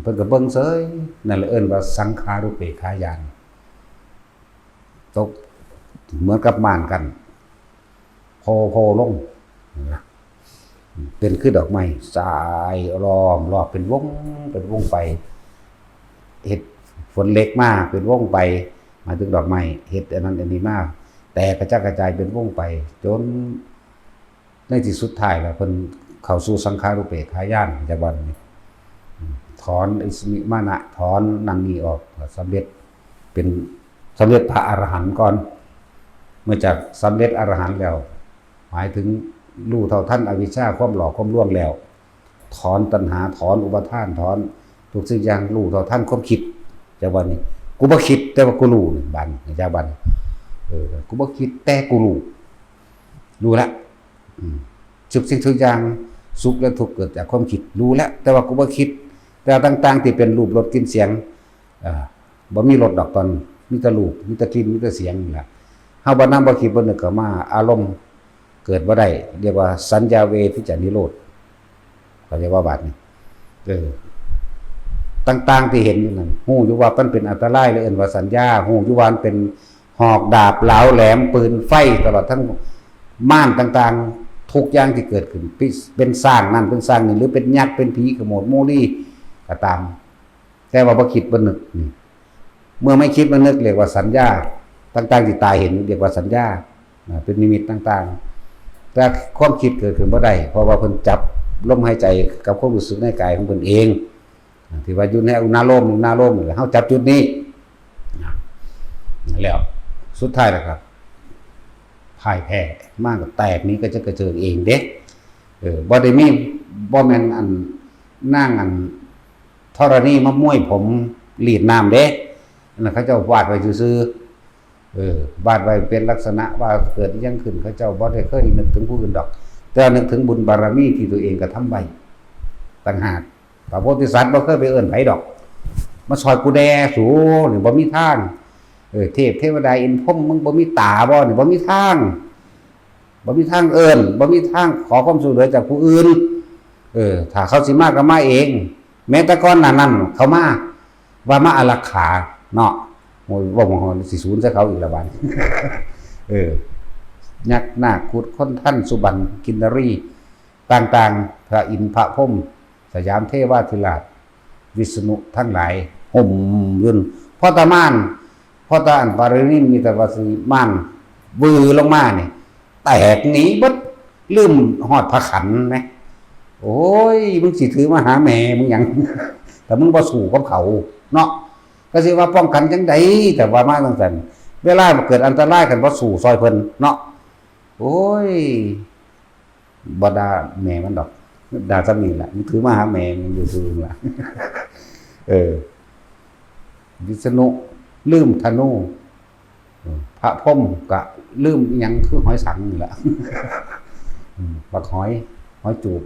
เพิ่นก็เบิ่งเฉย นั่นแหละเอิ้นว่าสังขารุปเปกขาญาณ ตก เหมือนกับม่านกั้น โผล่โผล่ลงนะ เป็นคือดอกไม้สายล้อมรอบเป็นวง เป็นวงไป เฮ็ดฝนเหล็กมาเป็นวงไป หมายถึงดอกไม้ เฮ็ดอันนั้นอันนี้มา แต่กระจัดกระจายเป็นวงไป จนในที่สุดท้ายแล้วเพิ่นเข้าสู่สังขารูปเปกขาญาณ จากวันนี้ ถอนอิสมิมานะ ถอนนั่นนี่ออก สำเร็จเป็น สำเร็จพระอรหันต์ก่อน เมื่อจากสำเร็จอรหันต์แล้ว หมายถึงรู้เท่าทันอวิชชา ความหลอกความลวงแล้ว ถอนตัณหา ถอนอุปาทาน ถอนทุกสิ่งอย่าง รู้เท่าทันความคิด จากวันนี้ กูบ่คิด แต่ว่ากูรู้นี่ บัดนี้ จากบัดนี้ เออ กูบ่คิด แต่กูรู้ รู้ละ อืม ทุกสิ่งทุกอย่าง สุขและทุกข์เกิดจากความคิด รู้แล้ว แต่ว่ากูบ่คิด แต่ต่างๆที่เป็นรูป รส กลิ่น เสียง อ่า บ่มีรสดอกตอน มีแต่รูป มีแต่กลิ่น มีแต่เสียงนี่แหละ เฮาบ่นำ บ่คิด บ่นึกเข้ามา อารมณ์เกิดบ่ได้ เรียกว่าสัญญาเวทิจจนิโรธ เขาเรียกว่าบัดนี้ เออ ต่างๆที่เห็นอยู่นั่น ฮู้อยู่ว่ามันเป็นอันตราย เลยเอิ้นว่าสัญญา ฮู้อยู่ว่ามันเป็นหอกดาบเหลาแหลม ปืนไฟ ตลอดทั้งม่านต่างๆ ทุกอย่างที่เกิดขึ้น เป็น เป็นสร้างนั่น เป็นสร้างนี่ หรือเป็นยักษ์ เป็นผี ขโมด โมลี ก็ตาม แต่ว่าบ่คิดบ่นึกนี่ เมื่อไม่คิดไม่นึกเรียกว่าสัญญา ต่างๆที่ตาเห็นเรียกว่าสัญญา อ่า เป็นนิมิตต่างๆ แต่ความคิดเกิดขึ้นบ่ได้ เพราะว่าเพิ่นจับลมหายใจกับความรู้สึกในกายของเพิ่นเอง อ่า ที่ว่าอยู่ในอุณาโลม อุณาโลมนี่แหละ เฮาจับจุดนี้ อ่า แล้วสุดท้ายแล้วครับ พ่ายแพ้ ม่านก็แตกหนีกระเจิดกระเจิงเองเด้ เออ บ่ได้มี บ่แม่นอัน นางอัน ธรณีมาม้วยผม รีดน้ำเด้ อันนั้นเขาเจ้าวาดไว้ซื่อๆ เออ วาดไว้เป็นลักษณะว่าเกิดอิหยังขึ้น เขาเจ้าบ่ได้เคยนึกถึงผู้อื่นดอก แต่นึกถึงบุญบารมีที่ตัวเองกระทำไว้ต่างหาก พระโพธิสัตว์บ่เคยไปเอิ้นไผดอก มาซอยกูแด่สู นี่บ่มีทาง เออ เทพเทวดาอินทร์พรหม มึงบ่มีตาบ่ นี่บ่มีทาง บ่มีทางเอิ้น บ่มีทางขอความช่วยเหลือจากผู้อื่น เออ ถ้าเขาสิมาก็มาเอง แม้แต่ก่อนหน้านั้นเขามา ว่ามาอารักขาเนาะ โอ้ย เว้าบ่ฮอด สิสูนใส่เขาอีกแล้วบัดนี้ เออ ยักษ์นาค ครุฑ คนทัน สุบรรณ กินนรี ต่างๆ พระอินทร์ พระพรหม สยามเทวาธิราช วิษณุทั้งหลาย ห่มอยู่ พอตะม่าน พอตะอันปารินิมมิตวสีม่าน วือลงมานี่ แตกหนีเบิด ลืมฮอดพระขันแหม โอ้ย มึงสิถือมาหาแม่มึงหยัง แต่มึงบ่สู้กับเขาเนาะ ก็สิว่าป้องกันจังใด แต่ว่ามาจังซั่น เวลาเกิดอันตราย คันบ่สู้ซอยเพิ่นเนาะ โอ้ย บ่ด่าแม่มันดอก ด่าซ้ำนี่แหละ มึงถือมาหาแม่มึงอยู่ซื่อๆล่ะ เออ วิษณุลืมธนู พระพรหมก็ลืมอิหยังคือหอยสังนี่แหละ อืม บักหอย หอยจูบ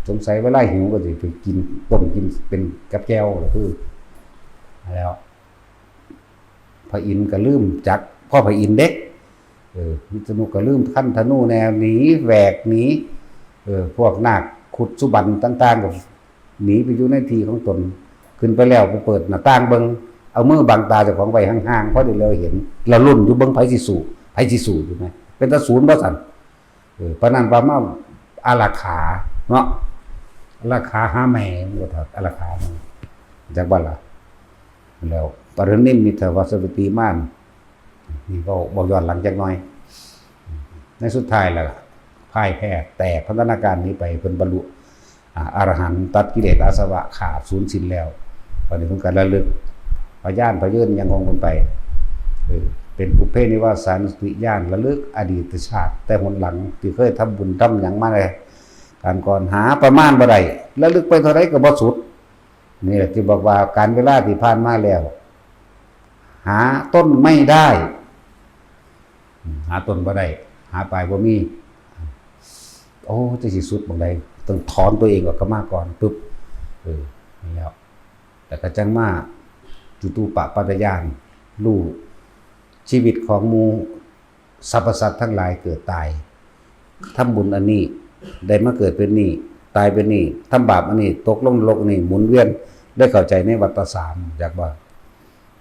สงสัยเวลาหิวก็สิไปกิน ต้มกินเป็นกับแจ่วล่ะคือ แล้ว พระอินทร์ก็ลืมจัก พ่อพระอินทร์เด้ เออ วิษณุก็ลืมคันธนูแน่ หนีแหวกหนี เออ พวกนาค ครุฑ สุบรรณต่างๆก็หนีไปอยู่ในที่ของตน ขึ้นไปแล้วไปเปิดหน้าต่างเบิ่ง เอามือบังตาเจ้าของไว้ห่างๆ พอได้เหลียวเห็น แล้วลุ้นอยู่เบิ่งไผสิสู้ ไผสิสู้อยู่ไหม เป็นตาสูนบ่ซั่น เออ ปานนั้นว่ามาอารักขาเนาะ อารักขาหาแม่มันก็เถาะ อารักขามัน จักบ่ล่ะ แล้วปรินิมมิตวสวัตติม่าน นี่ก็บอกย้อนหลังจักหน่อย ในสุดท้ายแล้วพ่ายแพ้ แตกพันธนาการนี้ไป เพิ่นบรรลุ อ่า อรหันต์ ตัดกิเลสอาสวะขาดสูญสิ้นแล้ว วันนี้เพิ่นก็ระลึก พยานพยืนยังคงเพิ่นไป เออ เป็นปุพเพนิวาสานุสติญาณ ระลึกอดีตชาติ แต่หนหลังที่เคยทำบุญทำหยังมาในการก่อน หาประมาณบ่ได้ ระลึกไปเท่าใดก็บ่สุด นี่แหละที่บอกว่าการเวลาที่ผ่านมาแล้ว หาต้นไม่ได้ หาต้นบ่ได้ หาปลายบ่มี โอ้ จะสิสุดบ่งใด ต้องถอนตัวเองออกมาก่อน ปึ๊บ เออ นี่แล้ว แต่ก็จังมาจุตูปปาทญาณ รู้ชีวิตของหมู่สรรพสัตว์ทั้งหลายเกิดตาย ทำบุญอันนี้ ได้มาเกิดเป็นนี่ ตายเป็นนี่ ทำบาปอันนี้ ตกลงนรกอันนี้ หมุนเวียน ได้เข้าใจในวัฏฏะสาม อยากว่า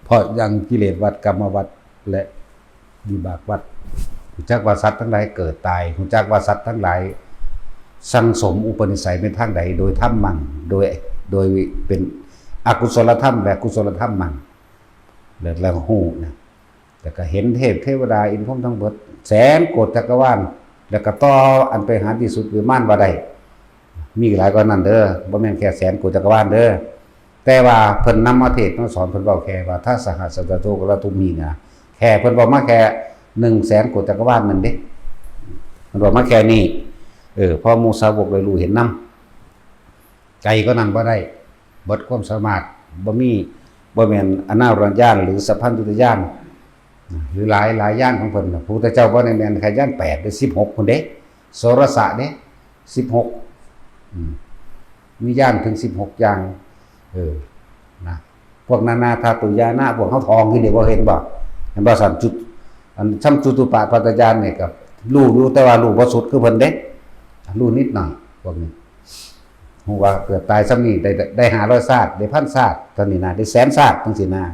เพราะยังกิเลสวัฏ กรรมวัฏ และ วิบากวัฏ ฮู้จักว่าสัตว์ทั้งหลายเกิดตาย ฮู้จักว่าสัตว์ทั้งหลายสั่งสมอุปนิสัยในทางใด โดยธรรมมั่ง โดย โดยเป็นอกุศลธรรมและกุศลธรรมมั่ง แล้ว แล้วฮู้นะ แล้วก็เห็นเทพเทวดาอินทร์พรหมทั้งเบิด แสนโกฏจักรวาล แล้วก็ต่ออันไปหาที่สุดวิมานว่าได้ มีหลายกว่านั้นเด้อ บ่แม่นแค่แสนโกฏจักรวาลเด้อ แต่ว่าเพิ่นนำมาเทศน์มาสอน เพิ่นเว้าแค่ว่า ทัสสะหัสสะจัตโตกะราตุมหี นะ แค่เพิ่นเว้ามาแค่หนึ่งแสนโกฏจักรวาลนั่นเด้ เพิ่นเว้ามาแค่นี้ เออ พอหมู่สาวกได้รู้เห็นนำ ไกลกว่านั้นบ่ได้ เบิดความสามารถ บ่มี บ่แม่นอนาวรณญาณหรือสัพพัญญุตญาณ หรือหลาย หลายญาณของเพิ่นน่ะ พระพุทธเจ้าบ่ได้แม่นแค่ญาณแปดเด้ สิบหกพุ้นเด้ โสรสะเด้ สิบหก อืม มีญาณถึงสิบหกอย่าง เออ นะ พวกนานาธาตุญาณะ พวกเฮาท่องอยู่นี่บ่เห็นบ่ เห็นบ่ สันจุด อันสัมจุตุปปาทญาณนี่ก็รู้อยู่ แต่ว่ารู้บ่สุดคือเพิ่นเด้ รู้นิดหน่อย พวกนี้ ฮู้ว่าเกิดตายส่ำนี้ ได้ ได้ห้าร้อยชาติ ได้พันชาติ เท่านี้นะ ได้แสนชาติ จั่งซี้นะ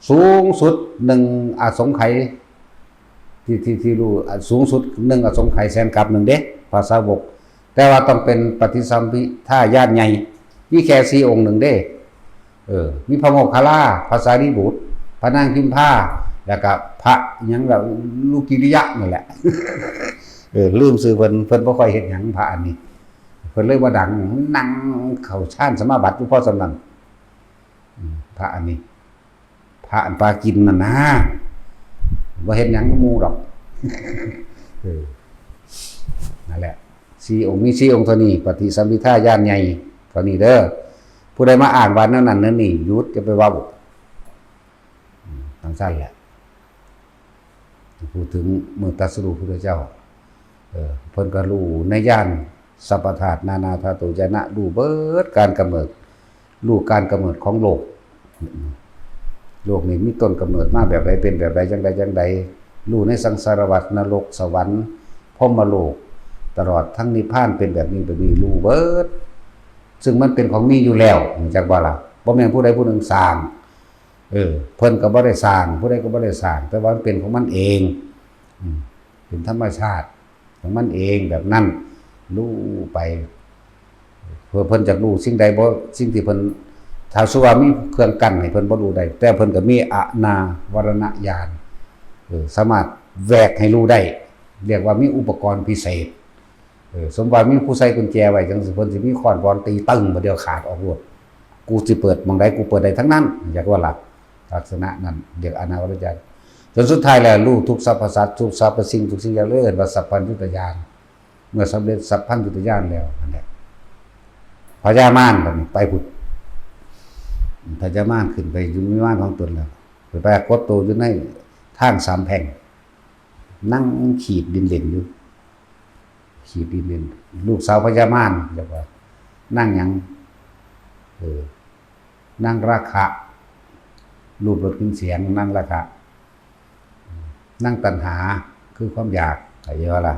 สูงสุดหนึ่งอสงไขย ที่ ที่ ที่รู้ อ่ะ สูงสุดหนึ่งอสงไขยแสนกัปหนึ่งเด้ พระสาวก แต่ว่าต้องเป็นปฏิสัมภิทาญาณใหญ่ มีแค่สี่องค์หนึ่งเด้ เออ มีพระโมคคัลลา พระสารีบุตร พระนางพิมพา แล้วก็พระหยังล่ะ ลูกิริยะนั่นแหละ เออ ลืมชื่อเพิ่น เพิ่นบ่ค่อยเฮ็ดหยัง พระอันนี้ เพิ่นเลยบ่ดัง นั่งเข้าฌานสมาบัติอยู่พอส่ำนั้น อืม พระอันนี้ พระอันปากินนั่นนะ บ่เฮ็ดหยังหมู่ดอก เออ นั่นแหละ สี่องค์ มีสี่องค์เท่านี้ ปฏิสัมภิทาญาณใหญ่เท่านี้เด้อ ผู้ใดมาอ้างว่าแนวนั้นแนวนี้ หยุด อย่าไปเว้า อืม จั่งซั้นแหละ พูดถึงมื้อตรัสรู้พุทธเจ้า เออ เพิ่นก็รู้ในญาณสัพพธาตุนานาธาตุญาณะ รู้เบิดการกำเนิด รู้การกำเนิดของโลก โลกนี้มีต้นกำเนิดมาแบบใด เป็นแบบใด จั่งใด จั่งใด รู้ในสังสารวัฏ นรก สวรรค์ พรหมโลก ตลอดทั้งนิพพานเป็นแบบนี้ แบบนี้ รู้เบิด ซึ่งมันเป็นของมีอยู่แล้ว รู้จักบ่ล่ะ บ่แม่นผู้ใดผู้หนึ่งสร้าง เออ เพิ่นก็บ่ได้สร้าง ผู้ใดก็บ่ได้สร้าง แต่ว่ามันเป็นของมันเอง อืม เป็นธรรมชาติของมันเองแบบนั้น รู้ไป เพื่อเพิ่นจักรู้สิ่งใดบ่ สิ่งที่เพิ่น ถ้าสมมุติว่ามีเครื่องกั้นให้เพิ่นบ่รู้ได้ แต่เพิ่นก็มีอนาวรณญาณ เออ สามารถแหวกให้รู้ได้ เรียกว่ามีอุปกรณ์พิเศษ เออ สมมุติว่ามีผู้ใส่กุญแจไว้จั่งซี้ เพิ่นสิมีค้อนปอนตีตึ้ง บาดเดียวขาดออกโลด กูสิเปิดหม่องใด กูเปิดได้ทั้งนั้น อยากว่าล่ะ ลักษณะนั้นเรียกอนาวรณญาณ จนสุดท้ายแล้วรู้ทุกสรรพสัตว์ ทุกสรรพสิ่ง ทุกสิ่งอย่าง เลยเอิ้นว่าสัพพัญญุตญาณ เมื่อสำเร็จสัพพัญญุตญาณแล้วนั่นแหละ พญามารบัดนี้ไปพุ้น พญามารขึ้นไปอยู่วิมานของตนแล้ว ไปปรากฏตัวอยู่ในทางสามแพร่ง นั่งขีดดินเล่นอยู่ ขีดดินเล่น ลูกสาวพญามาร เรียกว่านางหยัง เออ นางราคะ รูปรสกลิ่นเสียง นางราคะ นางตัณหา คือความอยาก เข้าใจบ่ล่ะ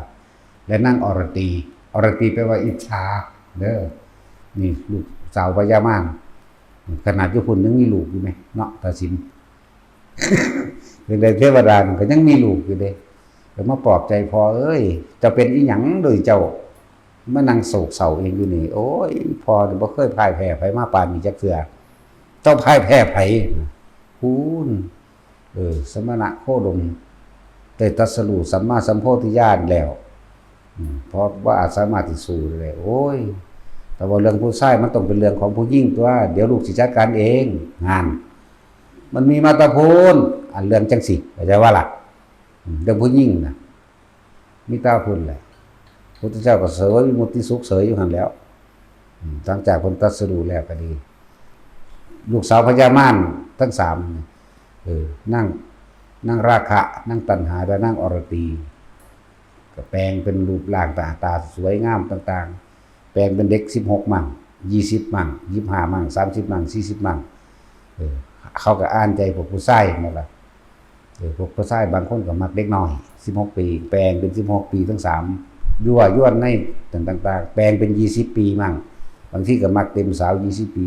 และนางอรตี อรตีแปลว่าอิจฉา เด้อ นี่ลูกสาวพญามาร ขนาดอยู่พุ้นยังมีลูกอยู่แหมเนาะ ตาสิน เป็นได้เทวดามันก็ยังมีลูกอยู่เด้ ก็มาปลอบใจ พ่อเอ้ย เจ้าเป็นอีหยังโดยเจ้า มานั่งโศกเศร้าเองอยู่นี่ โอ้ย พ่อนี่บ่เคยพ่ายแพ้ไผมาปานนี้จักเทื่อ เจ้าพ่ายแพ้ไผ พู้น เออ สมณะโคดม ได้ตรัสรู้สัมมาสัมโพธิญาณแล้ว อืม เพราะว่าอาจสามารถที่สู้ได้ โอ้ย แต่ว่าเรื่องผู้ชายมันต้องเป็นเรื่องของผู้หญิงตัว เดี๋ยวลูกสิจัดการเอง งาน มันมีมาแตาพู้น อันเรื่องจั่งซี้ เข้าใจบ่ล่ะ อืม เรื่องผู้หญิงน่ะ มีแตาพู้นแหละ พุทธเจ้าก็เสวยวิมุตติสุขเสยอยู่หั่นแหล้ว อืม หลังจากเพิ่นตรัสรู้แล้วก็ดี ลูกสาวพญามารทั้งสาม เออ นาง นางราคะ นางตัณหา และนางอรตี ก็แปลงเป็นรูปร่างหน้าตาสวยงามต่างๆ แปลงเป็นเด็กสิบหกมั่ง ยี่สิบมั่ง ยี่สิบห้ามั่ง สามสิบมั่ง สี่สิบมั่ง เออ เขาก็อ่านใจพวกผู้ชายนั่นล่ะ เออ พวกผู้ชายบางคนก็มักเด็กน้อย สิบหกปี แปลงเป็นสิบหกปีทั้งสาม ยั่วยวนในต่างๆ แปลงเป็นยี่สิบปีมั่ง บางทีก็มักเต็มสาวยี่สิบปี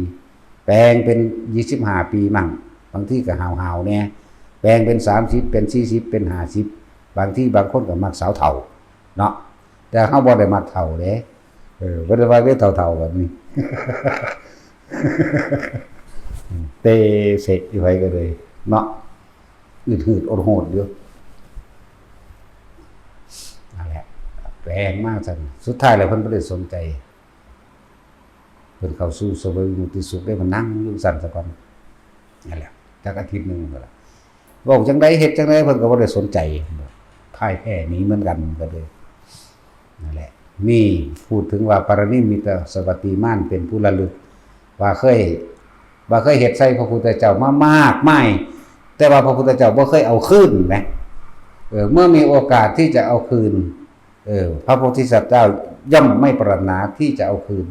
แปลงเป็นยี่สิบห้าปีมั่ง บางทีก็ห้าวๆแหน่ แปลงเป็นสามสิบ เป็นสี่สิบ เป็นห้าสิบ บางทีบางคนก็มักสาวเฒ่าเนาะ แต่เฮาบ่ได้มักเฒ่าเด้ เออ บ่ได้มักเด้เฒ่าๆแบบนี้ เตเสะอยู่ไผก็เลยเนาะ อืดหืดอดโหดอยู่ นั่นแหละ แปลงมากซั่น สุดท้ายแล้วเพิ่นบ่ได้สนใจ เพิ่นเข้าสู่เสวยวิมุตติสุขได้มานั่งอยู่ซั่นซะก่อน นั่นแหละ จักอาทิตย์หนึ่งนั่นแหละ เว้าจั่งใดเฮ็ดจั่งใดเพิ่นก็บ่ได้สนใจ พ่ายแพ้หนีเหมือนกันก็เลย นั่นแหละ นี่พูดถึงว่าปรนิมมิตสวัตติมานเป็นผู้ระลึก ว่าเคย ว่าเคยเฮ็ดใส่พระพุทธเจ้ามามากมาย แต่ว่าพระพุทธเจ้าบ่เคยเอาคืนนะ เออ เมื่อมีโอกาสที่จะเอาคืน เออ พระโพธิสัตว์เจ้าย่อมไม่ปรารถนาที่จะเอาคืน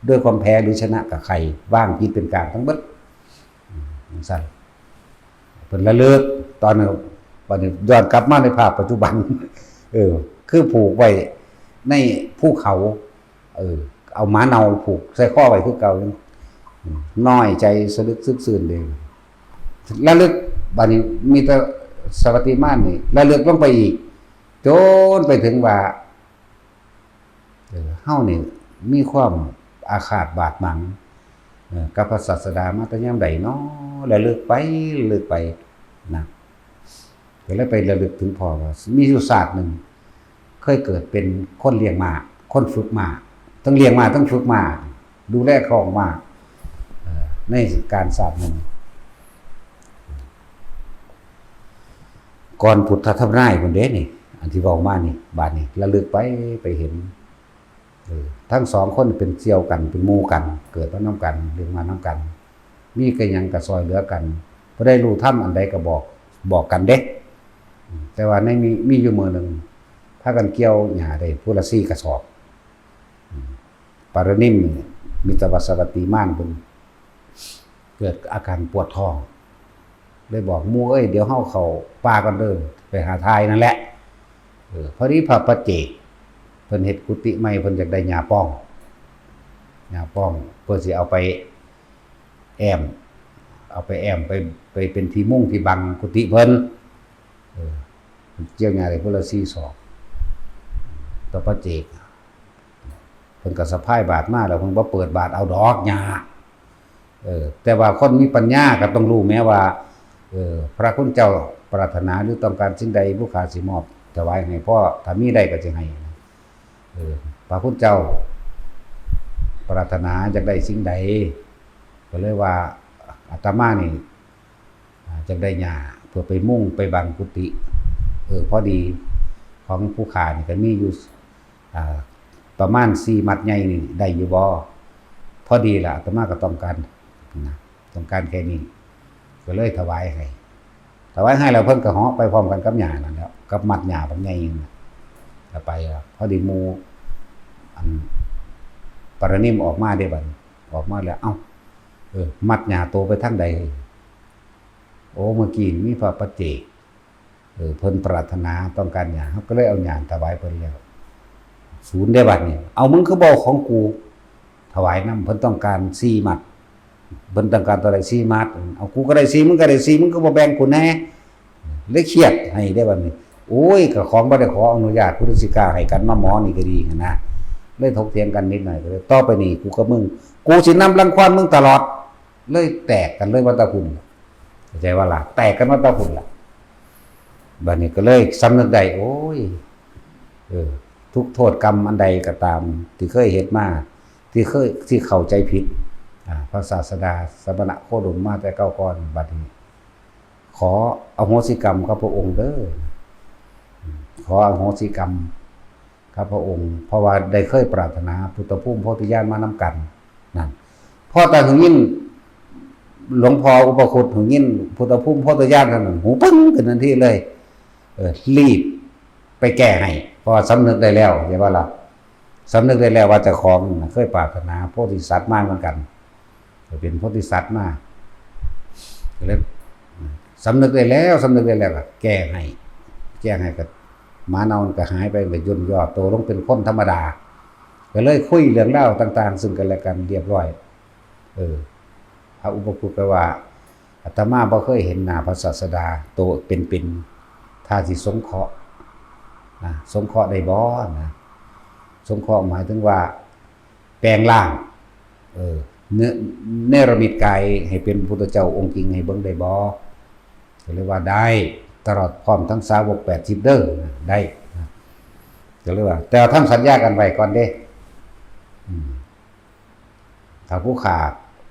ด้วยความแพ้หรือชนะกับใคร ว่างจิตเป็นกลางทั้งหมด อืม จั่งซั่น เพิ่นระลึกตอนนั้น บัดนี้ย้อนกลับมาในภาพปัจจุบัน เออ คือผูกไว้ในภูเขา เออ เอาหมาเน่าผูกใส่คอไว้คือเก่า อืม น้อยใจสะลึกซึกซื่นเลย ระลึก บัดนี้มิตสวัตติมานนี่ ระลึกลงไปอีก จนไปถึงว่า เออ เฮานี่มีความอาฆาตบาดหมาง เออ กับพระศาสดามาแต่ยามใดน้อ ระลึกไป ระลึกไป นะ ก็เลยไประลึกถึงพ่อว่า มีอยู่ชาติหนึ่ง เคยเกิดเป็นคนเลี้ยงม้า คนฝึกม้า ทั้งเลี้ยงม้า ทั้งฝึกม้า ดูแลคอกม้า เอ่อ ในการชาติหนึ่ง ก่อนพุทธทำนายพุ้นเด้นี่ อันที่เว้ามานี่ บาดนี้ระลึกไป ไปเห็น เออ ทั้งสองคนเป็นเสี่ยวกัน เป็นหมู่กัน เกิดมานำกัน เลี้ยงมานำกัน มีกะหยังกะซอยเหลือกัน ผู้ใดรู้ธรรมอันใดก็บอก บอกกันเด้ อืม แต่ว่าในมี มีอยู่มื้อหนึ่ง พากันเกี่ยวหญ้าได้ผู้ละสี่กระสอบ อืม ปรนิมมิตรวสวัตติมานเพิ่นเกิดอาการปวดท้อง เลยบอกหมู่ เอ้ย เดี๋ยวเฮาเข้าป่ากันเด้อ ไปหาถ่ายนั่นแหละ เออ พอดีพระปัจเจก เพิ่นเฮ็ดกุฏิใหม่ เพิ่นอยากได้หญ้าป้อง หญ้าป้อง เพิ่นสิเอาไปแอ้ม เอาไปแอ้ม ไป ไปเป็นที่มุงที่บังกุฏิเพิ่น เออ เกี่ยวหญ้าได้ผู้ละสี่ศอก ต่อพระเจก เพิ่นก็สะพายบาตรมาแล้ว เพิ่นบ่เปิดบาตรเอาดอกหญ้า เออ แต่ว่าคนมีปัญญาก็ต้องรู้แม้ว่า เออ พระคุณเจ้าปรารถนาหรือต้องการสิ่งใด ผู้ข้าสิมอบถวายให้ เพราะถ้ามีได้ก็สิให้ เออ พระคุณเจ้าปรารถนาอยากได้สิ่งใด ก็เลยว่า อาตมานี่ อ่า จักได้หญ้าเพื่อไปมุงไปบังกุฏิ เออ พอดีของผู้ข้านี่ก็มีอยู่ อ่า ประมาณสี่มัดใหญ่นี่ได้อยู่บ่ พอดีล่ะ อาตมาก็ต้องการนะ ต้องการแค่นี้ ก็เลยถวายให้ ถวายให้แล้วเพิ่นก็เหาะไปพร้อมกันกับหญ้านั่นแหละ กับมัดหญ้าบักใหญ่นั่นน่ะ ก็ไปแล้ว พอดีหมู่ อัน ปรนิมออกมาเด้บัดนี้ ออกมาแล้ว เอ้า เออ มัดหญ้าโตไปทางใด โอ้ เมื่อกี้มีพระปัจเจก เออ เพิ่นปรารถนาต้องการหญ้า เฮาก็เลยเอาหญ้าถวายเพิ่นแล้ว ศูนย์เด้บัดนี้ เอา มึงคือบ่เอาของกูถวายนำ เพิ่นต้องการสี่มัด เพิ่นต้องการเท่าใด สี่มัด เอา กูก็ได้สี่ มึงก็ได้สี่ มึงก็บ่แบ่งกูแหน่ เลยเครียดให้เด้บัดนี้ โอ้ย ก็ของบ่ได้ขออนุญาต ผู้ใดสิกล้าให้กันมาหมอนี่ก็ดีหั้นนะ เลยถกเถียงกันนิดหน่อย ก็เลย ต่อไปนี้กูกับมึง กูสินำรังควานมึงตลอด เลยแตกกันเลยว่าตะพุน เข้าใจว่าล่ะ แตกกันว่าตะพุนล่ะ บัดนี้ก็เลยสำนึกได้ โอ้ย เออ ทุกข์โทษกรรมอันใดก็ตาม ที่เคยเฮ็ดมา ที่เคย ที่เข้าใจผิด อ่า พระศาสดาสมณะโคดมมาแต่เก่าก่อน บัดนี้ ขออโหสิกรรมกับพระองค์เด้อ ขออโหสิกรรมกับพระองค์ เพราะว่าได้เคยปรารถนาพุทธภูมิโพธิญาณมานำกัน นั่น พอแต่หึงยิน หลวงพ่ออุปคุตหึงยินพุทธภูมิโพธิญาณเท่านั้น หูปึ้งขึ้นทันทีเลย เออ รีบไปแก้ให้ เพราะว่าสำนึกได้แล้ว ใช่ปะล่ะ สำนึกได้แล้วว่าเจ้าของน่ะเคยปรารถนาโพธิสัตว์มาเหมือนกัน เป็นโพธิสัตว์มา ก็เลยสำนึกได้แล้ว สำนึกได้แล้วก็แก้ให้ แก้ให้ก็หมาเน่ามันก็หายไป ก็ย่นย่อตัวลงเป็นคนธรรมดา ก็เลยคุยเรื่องราวต่างๆ ซึ่งกันและกันเรียบร้อย เออ พระอุปคุตก็ว่า อาตมาบ่เคยเห็นหน้าพระศาสดาโตเป็นๆ ถ้าสิสงเคราะห์นะ สงเคราะห์ได้บ่นะ สงเคราะห์หมายถึงว่าแปลงร่าง เออ เน- เนรมิตกายให้เป็นพุทธเจ้าองค์จริงให้เบิ่งได้บ่ ก็เลยว่าได้ ตลอดพร้อมทั้งสาวกแปดสิบเด้อนะ ได้นะ ก็เลยว่า แต่ว่าทำสัญญากันไว้ก่อนเด้ อืม ถ้าผู้ข้า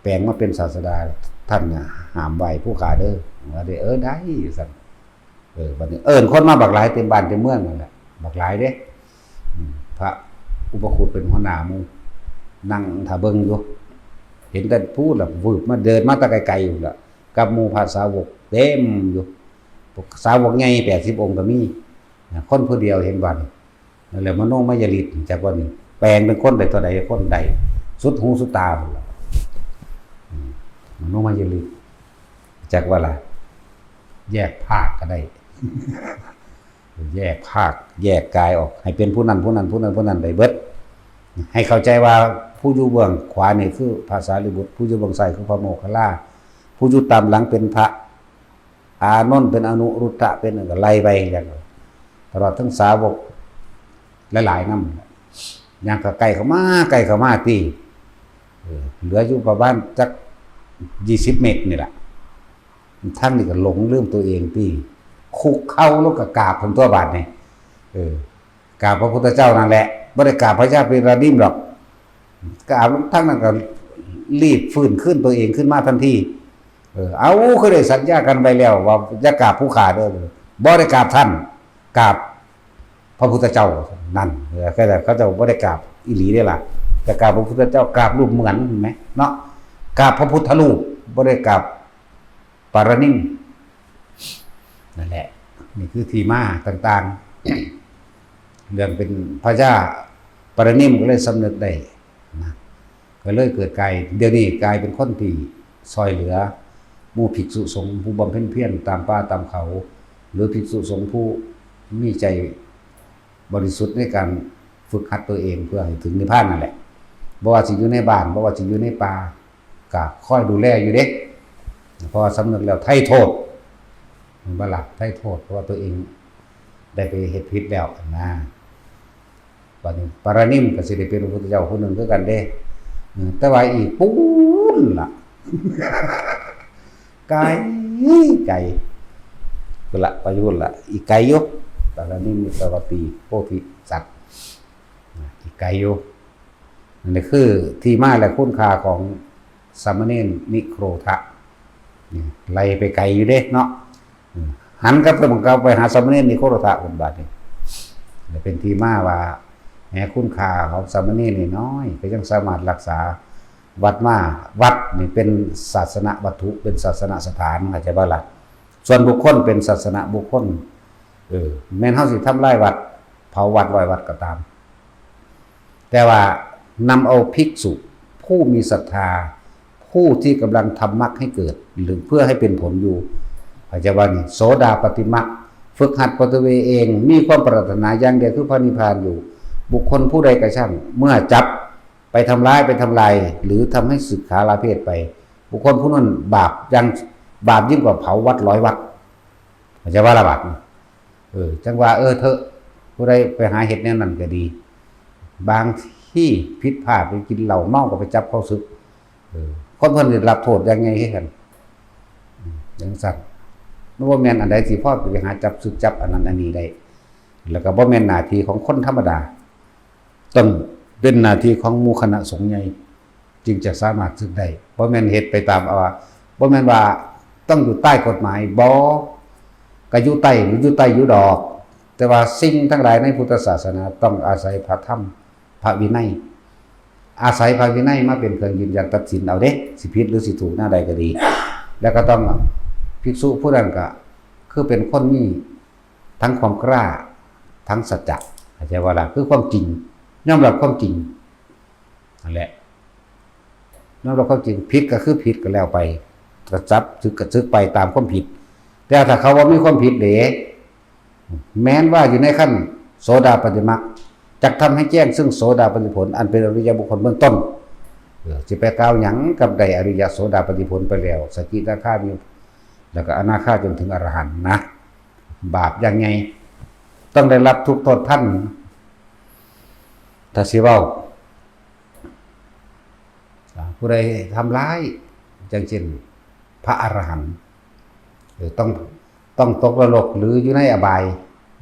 แปลงมาเป็นศาสดา ท่านน่ะห้ามไหว้ผู้ข้าเด้อ ว่าได้ เออ ได้ ซั่น เออ บัดนี้เอิ้นคนมาบักหลายเต็มบ้านเต็มเมืองนั่นแหละ บักหลายเด้ อืม พระอุปคุตเป็นหัวหน้าหมู่ นั่งถ่าเบิ่งอยู่ เห็นแต่ผู้ละวืบมา เดินมาแต่ไกลๆอยู่ละ กับหมู่พระสาวกเต็มอยู่ พวกสาวกใหญ่แปดสิบองค์ก็มี นะ คนผู้เดียวเห็นบ่นี่ นั่นแหละมโนมยฤทธิ์ จักว่านี่ แปลงเป็นคนได้เท่าใดคนใด สุดหูสุดตาพุ่นล่ะ อืม มโนมยฤทธิ์ จักว่าล่ะ แยกภาคก็ได้ แยกภาค แยกกายออก ให้เป็นผู้นั้น ผู้นั้น ผู้นั้น ผู้นั้นได้เบิด ให้เข้าใจว่าผู้อยู่เบื้องขวานี่คือพระสารีบุตร ผู้อยู่เบื้องซ้ายคือพระโมคคัลลา ผู้อยู่ตามหลังเป็นพระอานนท์ เป็นอนุรุทธะ เป็นก็ไล่ไปอย่างนั้น ตลอดทั้งสาวกหลายๆนำ ย่างก็ใกล้เข้ามา ใกล้เข้ามาติ เออ เหลืออยู่ประมาณจักยี่สิบเมตรนี่แหละ ทางนี้ก็หลงลืมตัวเองติ คุกเข่าลงก็กราบเพิ่นตัวบาดนี่ เออ กราบพระพุทธเจ้านั่นแหละ บ่ได้กราบพญาปารานิมดอก กราบทางนั้นก็รีบฟื้นคืนตัวเองขึ้นมาทันที เออ เอา คือได้สัญญากันไว้แล้วว่าอย่ากราบผู้ข้าเด้อ บ่ได้กราบท่าน กราบพระพุทธเจ้า นั่น เออ เขาเจ้า เขาเจ้าบ่ได้กราบอีหลีเด้ล่ะ แต่กราบพระพุทธเจ้า กราบรูปเหมือน เห็นไหม เนาะ กราบพระพุทธรูป บ่ได้กราบปารานิม นั่นแหละ นี่คือที่มาต่างๆ เรื่องเป็นพญาปารานิมก็เลยสำนึกได้นะ ก็เลยเกิดกลาย เดี๋ยวนี้กลายเป็นคนที่ซอยเหลือหมู่ภิกษุสงฆ์ผู้บำเพ็ญเพียรตามป่าตามเขา หรือภิกษุสงฆ์ผู้มีใจบริสุทธิ์ในการฝึกหัดตัวเองเพื่อให้ถึงนิพพานนั่นแหละ บ่ว่าสิอยู่ในบ้าน บ่ว่าสิอยู่ในป่า ก็คอยดูแลอยู่เด้ เพราะว่าสำนึกแล้วไถ่โทษ แม่นบ่ล่ะ ไถ่โทษ เพราะว่าตัวเองได้ไปเฮ็ดผิดแล้วนะ บัดนี้ปารานิมก็สิได้เป็นพระพุทธเจ้าผู้หนึ่งคือกันเด้ อืม แต่ว่าอีกปูนล่ะ ไกล ไกล พุ้นละ ไปพุ้นละ อีกไกลอยู่ ปารานิมมิตรปฏิโพธิสัตว์ อีกไกลอยู่ อันนี้คือที่มาและคุณค่าของสามเณรนิโครธะ นี่ไล่ไปไกลอยู่เด้เนาะ อืม หันกลับไปหม่องเก่า ไปหาสามเณรนิโครธะ เพิ่นบาดนี้ และเป็นที่มาว่า แม้คุณค่าของสามเณรนี่น้อย ก็ยังสามารถรักษาวัดมา วัดนี่เป็นศาสนวัตถุ เป็นศาสนสถาน เข้าใจบ่ล่ะ ส่วนบุคคลเป็นศาสนบุคคล เออ แม้นเฮาสิทำลายวัด เผาวัด ร้อยวัดก็ตาม แต่ว่านำเอาภิกษุผู้มีศรัทธา ผู้ที่กำลังทำมรรคให้เกิด หรือเพื่อให้เป็นผลอยู่ เข้าใจบ่นี่ โสดาปัตติมรรค ฝึกหัดปัตตเวเอง มีความปรารถนาอย่างเดียวคือพระนิพพานอยู่ บุคคลผู้ใดก็ช่าง เมื่อจับไปทำร้าย ไปทำลาย หรือทำให้สึกขาลาเพศไป บุคคลผู้นั้นบาปยัง บาปยิ่งกว่าเผาวัดร้อยวัด เข้าใจบ่ล่ะบาดนี่ เออ จั่งว่า เออ เถอะ ผู้ใดไปหาเฮ็ดแนวนั้นก็ดี บางทีผิดพลาดไปกินเหล้าเมาก็ไปจับเข้าสึก เออ คนเพิ่นได้รับโทษอย่างใหญ่คือกัน อืม จั่งซั้น มันบ่แม่นอันใดที่พอไปหาจับสึกจับอันนั้นอันนี้ได้ แล้วก็บ่แม่นหน้าที่ของคนธรรมดา ต้องเป็นหน้าที่ของหมู่คณะสงฆ์ใหญ่ จึงจะสามารถสึกได้ บ่แม่นเฮ็ดไปตามเอาว่า บ่แม่นว่าต้องอยู่ใต้กฎหมาย บ่ ก็อยู่ใต้ อยู่ใต้อยู่ดอก แต่ว่าสิ่งทั้งหลายในพุทธศาสนาต้องอาศัยพระธรรม พระวินัย อาศัยพระวินัยมาเป็นเครื่องยืนยันตัดสินเอาเด้ สิผิดหรือสิถูกแนวใดก็ดี แล้วก็ต้อง ภิกษุผู้นั้นก็คือเป็นคนมีทั้งความกล้า ทั้งสัจจะ เข้าใจบ่ล่ะ คือความจริง ยอมรับความจริง นั่นแหละ ยอมรับความจริง ผิดก็คือผิดก็แล้วไป ก็จับสึกก็สึกไปตามความผิด แต่ถ้าเขาว่ามีความผิดเด้ แม้นว่าอยู่ในขั้นโสดาปัตติมรรค จักทำให้แจ้งซึ่งโสดาปัตติผล อันเป็นอริยบุคคลเบื้องต้น เออ สิไปกล่าวหยังกับได้อริยโสดาปัตติผลไปแล้ว สกิทาคามี แล้วก็อนาคาจนถึงอรหันต์นะ บาปอย่างไง ต้องได้รับทุกข์โทษทัน ถ้าสิเว้า อ่า ผู้ใดทำร้าย อย่างเช่น พระอรหันต์ เออ ต้อง ต้องตกนรกหรืออยู่ในอบาย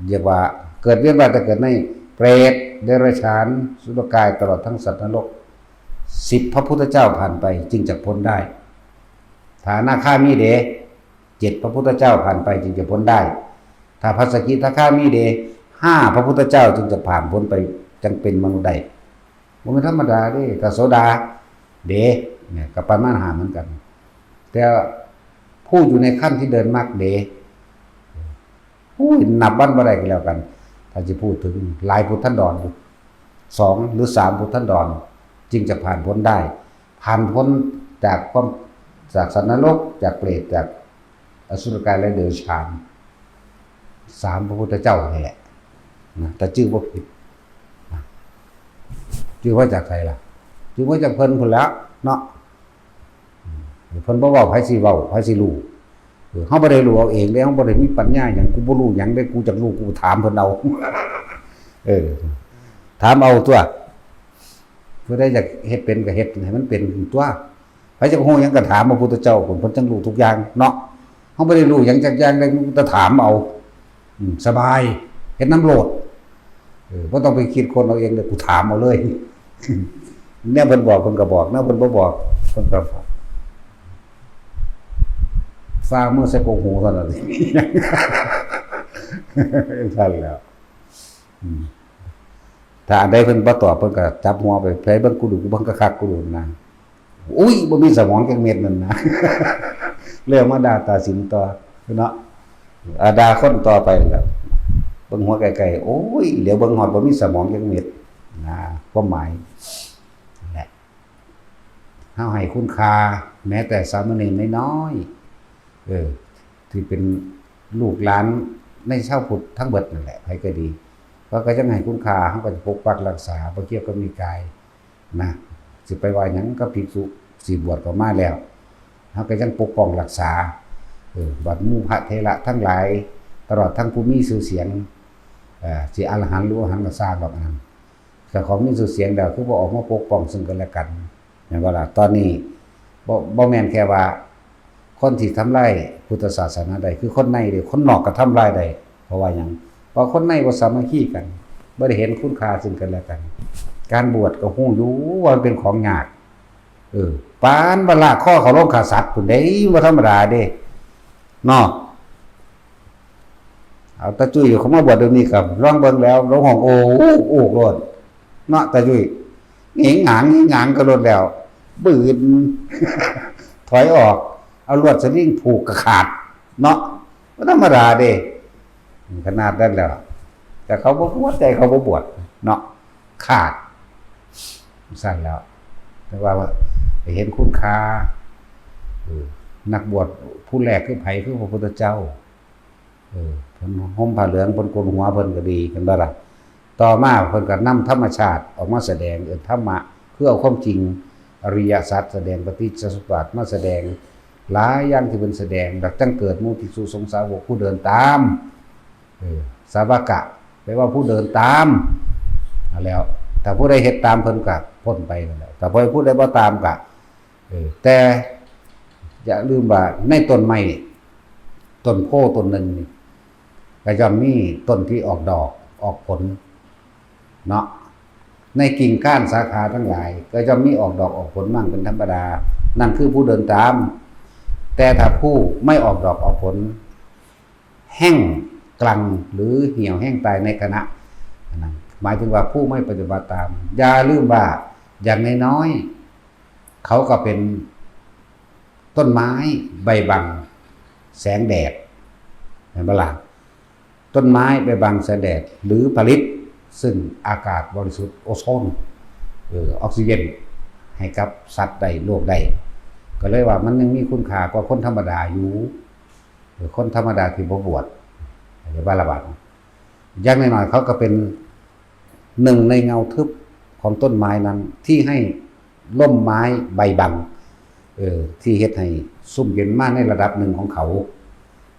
เรียกว่าเกิดเวียนว่ายแต่เกิดในเปรต เดรัจฉาน สุรกาย ตลอดทั้งสัตว์นรก สิบพระพุทธเจ้าผ่านไปจึงจะพ้นได้ ถ้าอนาคามีเด้ เจ็ดพระพุทธเจ้าผ่านไปจึงจะพ้นได้ ถ้าพระสกิทาคามีเด้ ห้าพระพุทธเจ้าจึงจะผ่านพ้นไป จังเป็นมนุษย์ได้ บ่แม่นธรรมดาเด้ ถ้าโสดาเด้ เนี่ย ก็ประมาณห้าเหมือนกัน แต่ผู้อยู่ในขั้นที่เดินมรรคเด้ อุ้ย นับวันบ่ได้ก็แล้วกัน ถ้าจะพูดถึงหลายพุทธันดรอยู่ สองหรือสามพุทธันดร จึงจะผ่านพ้นได้ ผ่านพ้นจากความ จากสัตว์นรก จากเปรต จากอสุรกายและเดรัจฉาน สามพระพุทธเจ้านี่แหละ นะ แต่ชื่อบ่ผิด นะ ชื่อว่าจากใครล่ะ ชื่อว่าจากเพิ่นพุ้นแหล้วเนาะ อืม เพิ่นบ่เว้า ไผสิเว้า ไผสิรู้ เออ เฮาบ่ได้รู้เอาเองเด้ เฮาบ่ได้มีปัญญาหยัง กูบ่รู้หยังเด้ กูจักรู้ กูถามเพิ่นเอา เออ ถามเอาตัว ผู้ใดอยากเฮ็ดเป็นก็เฮ็ดให้มันเป็นตัว ไผจักฮู้หยังก็ถามพระพุทธเจ้าพุ้น เพิ่นจั่งรู้ทุกอย่างเนาะ เฮาบ่ได้รู้หยังจักอย่างเลย แต่ถามเอา อืม สบาย เฮ็ดนำโลด เออ บ่ต้องไปคิดค้นเอาเองเลย กูถามเอาเลย เนี่ยเพิ่นบอกเพิ่นก็บอก เนี่ยเพิ่นบ่บอกเพิ่นก็ ฟ้ามือใส่กกหูเท่านั้น จั่งซั่นแหล้ว อืม ถ้าอันใดเพิ่นบ่ตอบ เพิ่นก็จับหัวไป ไผเบิ่งกูดู กูเบิ่งคักๆ กูดูนะ อุ้ย บ่มีสมองจักเม็ดนั่นนะ เริ่มมาด่าตาสินต่อเนาะ อ่า ด่าคนต่อไปแล้ว เบิ่งหัวไกลๆ โอ้ย เหลียวเบิ่งฮอดบ่มีสมองจักเม็ดนะ ความหมายนั่นแหละ เฮาให้คุณค่าแม้แต่สามเณรน้อยๆ เออ ที่เป็นลูกหลานในชาวพุทธทั้งเบิดนั่นแหละ ไผก็ดี เฮาก็ยังให้คุณค่า เฮาก็จะปกปักรักษา บ่เกี่ยวกับนิกายนะ สิไปว่าหยังกับภิกษุ สิบวชก็มาแล้ว เฮาก็ยังปกป้องรักษา เออ บัดหมู่พระเถระทั้งหลาย ตลอดทั้งผู้มีชื่อเสียง เอ่อ สิอรหันต์หรืออรหันต์ก็ซ่างดอกอันนั้น แต่ของมีชื่อเสียงแล้ว คือบ่ออกมาปกป้องซึ่งกันและกัน แม่นบ่ล่ะ ตอนนี้ บ่ บ่แม่นแค่ว่า คนที่ทำลายพุทธศาสนาได้ คือคนในเด้ คนนอกก็ทำลายได้ เพราะว่าหยัง เพราะคนในบ่สามัคคีกัน บ่ได้เห็นคุณค่าซึ่งกันและกัน การบวชก็ฮู้อยู่ว่ามันเป็นของยาก เออ ปานว่าลากคอเขาลงฆ่าสัตว์พุ้นเด้ บ่ธรรมดาเด้ เนาะ เอาตาจุ้ยเขามาบวชเดี๋ยวนี้ก็ลองเบิ่งแล้ว ลงห้องโอ้ โอ้โลด เนาะ ตาจุ้ย หงิงหงาง หงิงหงางก็ลดแล้ว บืน ถอยออก เอาลวดสลิงผูกก็ขาด เนาะ บ่ธรรมดาเด้ ขนาดนั้นแล้ว แต่เขาบ่พอใจ เขาบ่บวช เนาะ ขาด ซั่นแล้ว แต่ว่า ว่าไปเห็นคุณค่า เออ นักบวชผู้แรกคือไผ คือพระพุทธเจ้า เออ เพิ่นห่มผ้าเหลือง เพิ่นโกนหัว เพิ่นก็ดี เห็นบ่ล่ะ ต่อมาเพิ่นก็นำธรรมชาติออกมาแสดง เออ ธรรมะ คือเอาความจริง อริยสัจ แสดงปฏิจจสมุปบาทมาแสดง หลายอย่างที่เพิ่นแสดง แล้วจั่งเกิดหมู่ภิกษุสงฆ์สาวกผู้เดินตาม เออ สาวกะ แปลว่าผู้เดินตาม นั่นแหล้ว ถ้าผู้ใดเฮ็ดตามเพิ่นก็พ้นไปนั่นแหละ ถ้าผู้ใดบ่ตามก็ เออ แต่อย่าลืมว่าในต้นไม้ ต้นโพธิ์ต้นหนึ่งนี่ ก็ย่อมมีต้นที่ออกดอกออกผล เนาะ ในกิ่งก้านสาขาทั้งหลาย ก็ย่อมมีออกดอกออกผลมั่งเป็นธรรมดา นั่นคือผู้เดินตาม แต่ถ้าผู้ไม่ออกดอกออกผล แห้งกรังหรือเหี่ยวแห้งตายในขณะนั้น หมายถึงว่าผู้ไม่ปฏิบัติตาม อย่าลืมว่าอย่างน้อยๆ เขาก็เป็นต้นไม้ใบบังแสงแดด เห็นปะล่ะ ต้นไม้ใบบังแสงแดด หรือผลิตซึ่งอากาศบริสุทธิ์ โอโซน เออ ออกซิเจน ให้กับสัตว์ได้ โลกได้ ก็เลยว่ามันยังมีคุณค่ากว่าคนธรรมดาอยู่ เออ คนธรรมดาที่บ่บวช อย่าว่าละบาด อย่างน้อยๆ เขาก็เป็นหนึ่งในเงาทึบของต้นไม้นั้น ที่ให้ร่มไม้ใบบัง เออ ที่เฮ็ดให้ซุ่มเย็นมาในระดับหนึ่งของเขา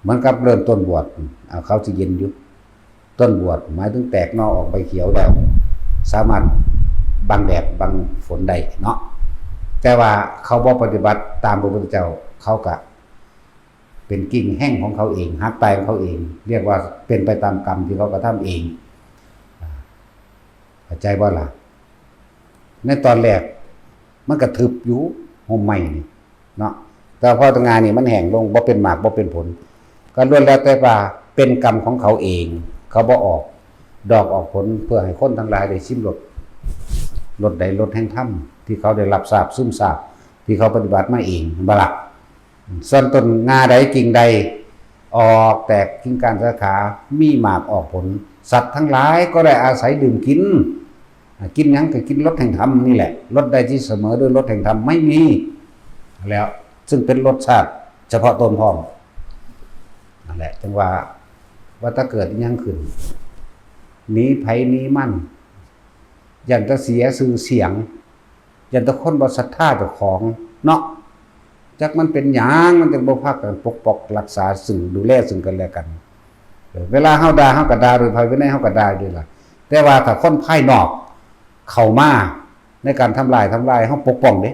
เหมือนกับเริ่มต้นบวช อ่า เขาสิเย็นอยู่ ต้นบวชหมายถึงแตกหน่อออกใบเขียวแล้ว สามารถบังแดดบังฝนได้เนาะ แต่ว่าเขาบ่ปฏิบัติตามพระพุทธเจ้า เขาก็เป็นกิ่งแห้งของเขาเอง หักตายของเขาเอง เรียกว่าเป็นไปตามกรรมที่เขากระทำเอง เข้าใจบ่ล่ะ ในตอนแรกมันก็ทึบอยู่ ฮ่มไม้นี่เนาะ แต่พอตรงงานนี่มันแห้งลง บ่เป็นหมาก บ่เป็นผล ก็ล้วนแล้วแต่ว่าเป็นกรรมของเขาเอง เขาบ่ออกดอกออกผลเพื่อให้คนทั้งหลายได้ชิมรส รสใด รสแห่งธรรมที่เขาได้รับทราบซึมซาบ ที่เขาปฏิบัติมาเอง บ่ล่ะ ส่วนต้นงาใดกิ่งใด ออกแตกกิ่งก้านสาขา มีหมากออกผล สัตว์ทั้งหลายก็ได้อาศัยดื่มกิน อ่ะ กินหยังก็กินรสแห่งธรรมนี่แหละ รสใดที่เสมอด้วยรสแห่งธรรมไม่มี แล้ว ซึ่งเป็นรสชาติเฉพาะตนพร้อม นั่นแหละ จังว่า ว่าถ้าเกิดอิหยังขึ้น หนีไผหนีมัน ย่านแต่เสียชื่อเสียง ย่านแต่คนบ่ศรัทธาเจ้าของเนาะ จักมันเป็นหยัง มันจังบ่พากันปกป้องรักษาซึ่งดูแลซึ่งกันและกัน เออ เวลาเฮาด่า เฮาก็ด่าโดยพระวินัย เฮาก็ด่าอยู่ล่ะ แต่ว่าถ้าคนภายนอกเข้ามาในการทำลาย ทำลาย เฮาปกป้องเด้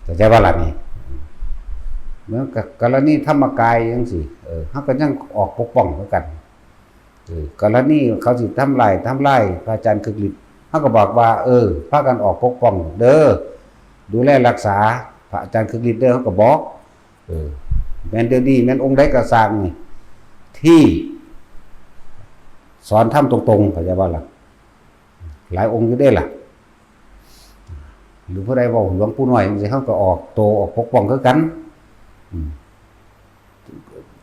เข้าใจบ่ล่ะนี่ เหมือนกับกรณีธรรมกายจังซี้ เออ เฮาก็ยังออกปกป้องคือกัน เออ กรณีเขาสิทำลาย ทำลายพระอาจารย์คึกฤทธิ์ เฮาก็บอกว่า เออ พากันออกปกป้องเด้อ ดูแลรักษาพระอาจารย์คึกฤทธิ์เด้อ เฮาก็บอก เออ แม่นเดี๋ยวนี้แม่นองค์ใดก็ซ่างนี่ ที่สอนธรรมตรงๆ เข้าใจบ่ล่ะ หลายองค์อยู่เด้ล่ะ หรือผู้ใดเว้าหลวงปู่น้อยจังซี้ เฮาก็ออกโตออกปกป้องคือกัน อืม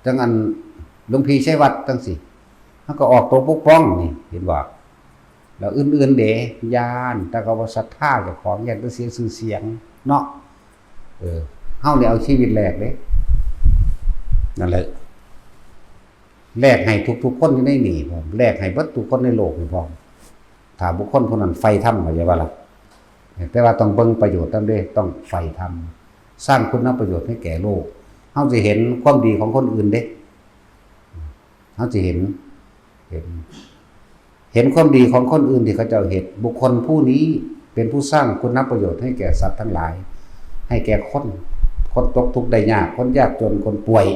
จังอันหลวงพี่ชัยวัฒน์จังซี้ เฮาก็ออกโตปกป้องนี่ เห็นบ่ แล้วอื่นๆเด้ ย่านแต่เขาบ่ศรัทธาเจ้าของ ย่านแต่เสียชื่อเสียงเนาะ เออ เฮานี่เอาชีวิตแลกเด้ นั่นแหละ แลกให้ทุกๆคนอยู่ในนี่พร้อม แลกให้เบิดทุกคนในโลกนี่พร้อม ถ้าบุคคลผู้นั้นใฝ่ธรรม เข้าใจบ่ล่ะ แต่ว่าต้องเบิ่งประโยชน์นำเด้ ต้องใฝ่ธรรม สร้างคุณประโยชน์ให้แก่โลก เฮาสิเห็นความดีของคนอื่นเด้ เฮาสิเห็น เห็น เห็นความดีของคนอื่นที่เขาเจ้าเฮ็ด บุคคลผู้นี้เป็นผู้สร้างคุณประโยชน์ให้แก่สัตว์ทั้งหลาย ให้แก่คน คนตกทุกข์ได้ยาก คนยากจน คนป่วย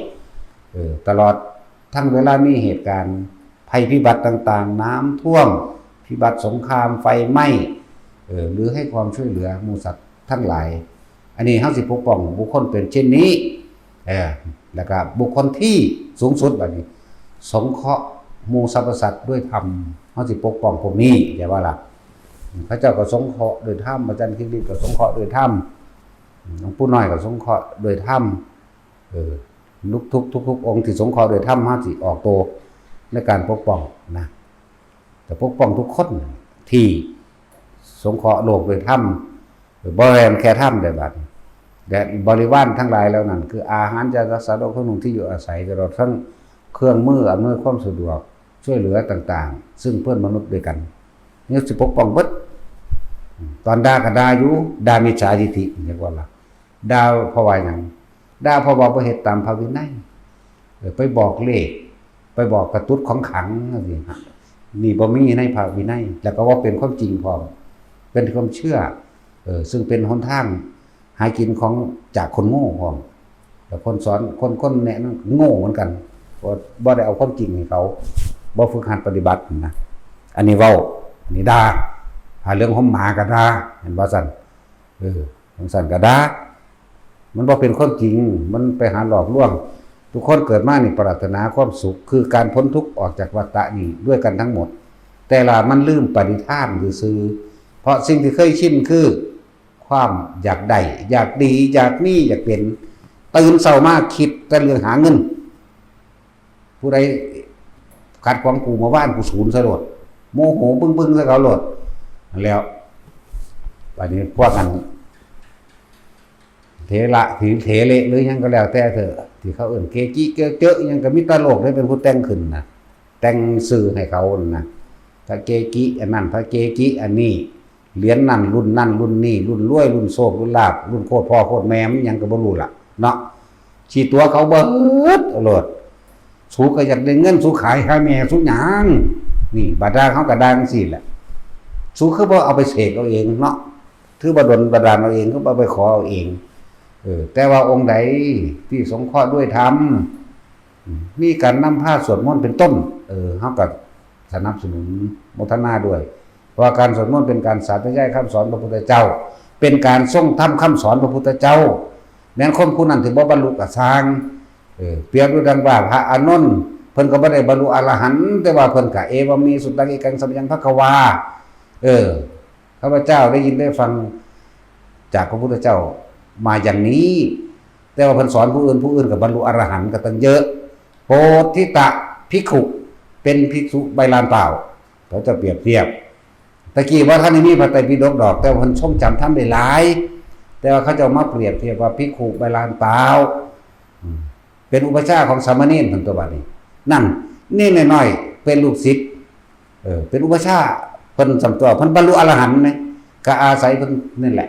เออ ตลอดทั้งเวลามีเหตุการณ์ภัยพิบัติต่างๆ น้ำท่วม พิบัติสงคราม ไฟไหม้ เออ หรือให้ความช่วยเหลือหมู่สัตว์ทั้งหลาย อันนี้เฮาสิปกป้องบุคคลเป็นเช่นนี้ เออ แล้วก็บุคคลที่สูงสุดบัดนี้ สงเคราะห์หมู่สรรพสัตว์ด้วยธรรม เฮาสิปกป้องพวกนี้ เข้าใจบ่ล่ะ เขาเจ้าก็สงเคราะห์ด้วยธรรม อาจารย์คิริตก็สงเคราะห์ด้วยธรรม หลวงปู่น้อยก็สงเคราะห์ด้วยธรรม เออ ทุกๆ ทุกๆองค์ที่สงเคราะห์ด้วยธรรม เฮาสิออกโตในการปกป้องนะ แต่ปกป้องทุกคนที่สงเคราะห์โลกด้วยธรรม บ่แม่นแค่ธรรมเด้บัดนี้ และบริวารทั้งหลายเหล่านั้น คืออาหาร ยารักษาโรค เครื่องนุ่ง ที่อยู่อาศัย ตลอดทั้งเครื่องมืออำนวยความสะดวก ช่วยเหลือต่างๆ ซึ่งเพื่อนมนุษย์ด้วยกัน นี่สิปกป้องเบิด ตอนด่าก็ด่าอยู่ ด่ามิจฉาทิฏฐิ เรียกว่าล่ะ ด่าเพราะว่าหยัง ด่าเพราะว่าบ่เฮ็ดตามพระวินัย เออ ไปบอกเลข ไปบอกกระตุดของขลังจังซี้ นี่บ่มีในพระวินัย แล้วก็ว่าเป็นความจริงพร้อม เป็นความเชื่อ เออ ซึ่งเป็นหนทางหากินของ จากคนโง่พร้อม แล้วคนสอน คน คนแนะนำโง่เหมือนกัน เพราะบ่ได้เอาความจริงให้เขา บ่ฝึกหัดปฏิบัตินะ อันนี้เว้า อันนี้ด่า ถ้าเรื่องของหมาก็ด่า เห็นบ่ซั่น เออ จังซั่นก็ด่า มันบ่เป็นความจริง มันไปหาหลอกลวง ทุกคนเกิดมานี่ปรารถนาความสุข คือการพ้นทุกข์ออกจากวัฏฏะนี้ด้วยกันทั้งหมด แต่ละมันลืมปณิธานซื่อๆ เพราะสิ่งที่เคยชินคือความอยากได้ อยากดี อยากมี อยากเป็น ตื่นเช้ามาคิดแต่เรื่องหาเงิน ผู้ใดขัดขวางกูเมื่อวาน กูสูนใส่โลด โมโหบึ้งๆ ใส่เขาโลด นั่นแหล้ว บัดนี้พวกนั้น เถระ ถีเถเละ หรือหยังก็แล้วแต่เถอะ ที่เขาเอิ้นเกจิเกจิหยังก็มีแต่โลกได้เป็นผู้แต่งขึ้นนะ แต่งชื่อให้เขานั่นนะ พระเกจิอันนั้น พระเกจิอันนี้ เหรียญนั่นรุ่นนั่นรุ่นนี้ รุ่นรวย รุ่นโชค รุ่นลาภ รุ่นโคตรพ่อโคตรแม่มันหยังก็บ่รู้ล่ะเนาะ ขี้ตั๋วเขาเบิดโลด สูก็อยากได้เงิน สูขายหาแม่สูหยัง นี่บาดาลเขาก็ด่าจังซี้แหละ สูคือบ่เอาไปเสกเอาเองเนาะ คือบ่ดลบันดาลเอาเอง คือบ่ไปขอเอาเอง เออ แต่ว่าองค์ใดที่สงเคราะห์ด้วยธรรม มีการนำพาสวดมนต์เป็นต้น เออ เขาก็สนับสนุนโมทนาด้วย เพราะว่าการสวดมนต์เป็นการสาธยายคำสอนพระพุทธเจ้า เป็นการทรงธรรมคำสอนพระพุทธเจ้า แม้นคนผู้นั้นถือว่าบรรลุกระสร้าง เออ เปรียบด้วยดังว่าพระอานนท์เพิ่นก็บ่ได้บรรลุอรหันต์ แต่ว่าเพิ่นก็เอวามีสุตังเอกังสมยังภควา เออ ข้าพเจ้าได้ยินได้ฟังจากพระพุทธเจ้ามาอย่างนี้ แต่ว่าเพิ่นสอนผู้อื่น ผู้อื่นก็บรรลุอรหันต์ก็ตั้งเยอะ โพธิตะภิกขุ เป็นภิกษุใบลานเปล่า เขาจะเปรียบเทียบ ตะกี้ว่าท่านมีพระไตรปิฎกดอก แต่ว่าเพิ่นทรงจำธรรมได้หลาย แต่ว่าเขาจะมาเปรียบเทียบว่าภิกขุใบลานเปล่า อืม เป็นอุปัชฌาย์ของสามเณรเพิ่นตัวบัดนี้ นั่น นี่น้อยๆเป็นลูกศิษย์ เออ เป็นอุปัชฌาย์เพิ่นสำตัว เพิ่นบรรลุอรหันต์นะ ก็อาศัยเพิ่นนั่นแหละ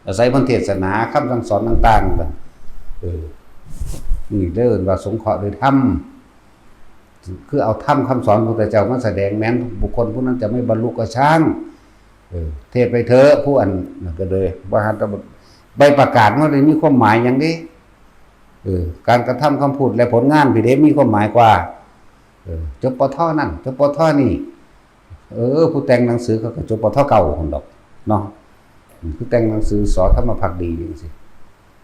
อาศัยเพิ่นเทศนาคำสั่งสอนต่างๆกัน เออ นี่เรียกว่าสงเคราะห์โดยธรรม คือเอาธรรมคำสอนพระพุทธเจ้ามาแสดง แม้นบุคคลผู้นั้นจะไม่บรรลุก็ช่าง เออ เทศน์ไปเถอะ ผู้อันนั้นก็เลย ว่าหันตะใบประกาศมันได้มีความหมายอย่างนี้ เออ การกระทำคำพูดและผลงานพี่เด้มีความหมายกว่า เออ จบปทนั่น จบปทนี่ เออ ผู้แต่งหนังสือเขาก็จบปทเก่าคนดอกเนาะ ผู้แต่งหนังสือ ส.ธรรมพักดีจังซี่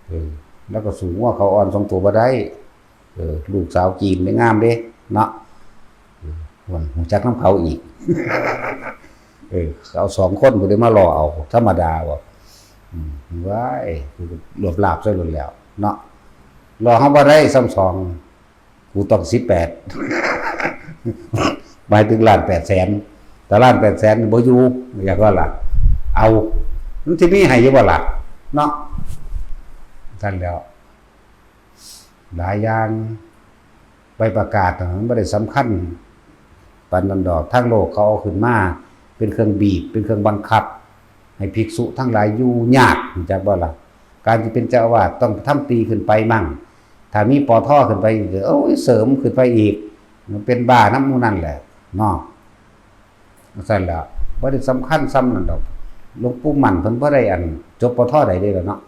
เออ แล้วก็สู้งัวเขาอ่อนสองตัวบ่ได้ เออ ลูกสาวจีนได้งามเด้เนาะ เออ มันรู้จักนำเขาอีก เออ เอาสองคนผู้ใดมาหล่อเอา ธรรมดาบ่ อืม ว้าย กูก็รวบลาบใส่หมดแล้วเนาะ หล่อเฮาบ่ได้ซ้ำสอง กูต้องสิบแปด หมายถึงล้านแปดแสน แต่ล้านแปดแสนนี่บ่อยู่ อยากว่าล่ะ เอา มันสิมีให้อยู่บ่ล่ะ เนาะ ซั่นแล้ว หลายอย่าง ใบประกาศน่ะมันบ่ได้สำคัญปานนั้นดอก ทางโลกเขาเอาขึ้นมา เป็นเครื่องบีบ เป็นเครื่องบังคับ ให้ภิกษุทั้งหลายอยู่ยาก รู้จักบ่ล่ะ การที่เป็นเจ้าอาวาสต้องทำตีขึ้นไปมั่ง ถ้ามี ป.ท. ขึ้นไปอีก โอ้ย เสริมขึ้นไปอีก มันเป็นบ้านำหมู่นั่นแหละเนาะ ซั่นล่ะ บ่ได้สำคัญส่ำนั้นดอก หลวงปู่มั่นเพิ่นบ่ได้อันจบ ป.ท. ใดเด้ล่ะเนาะ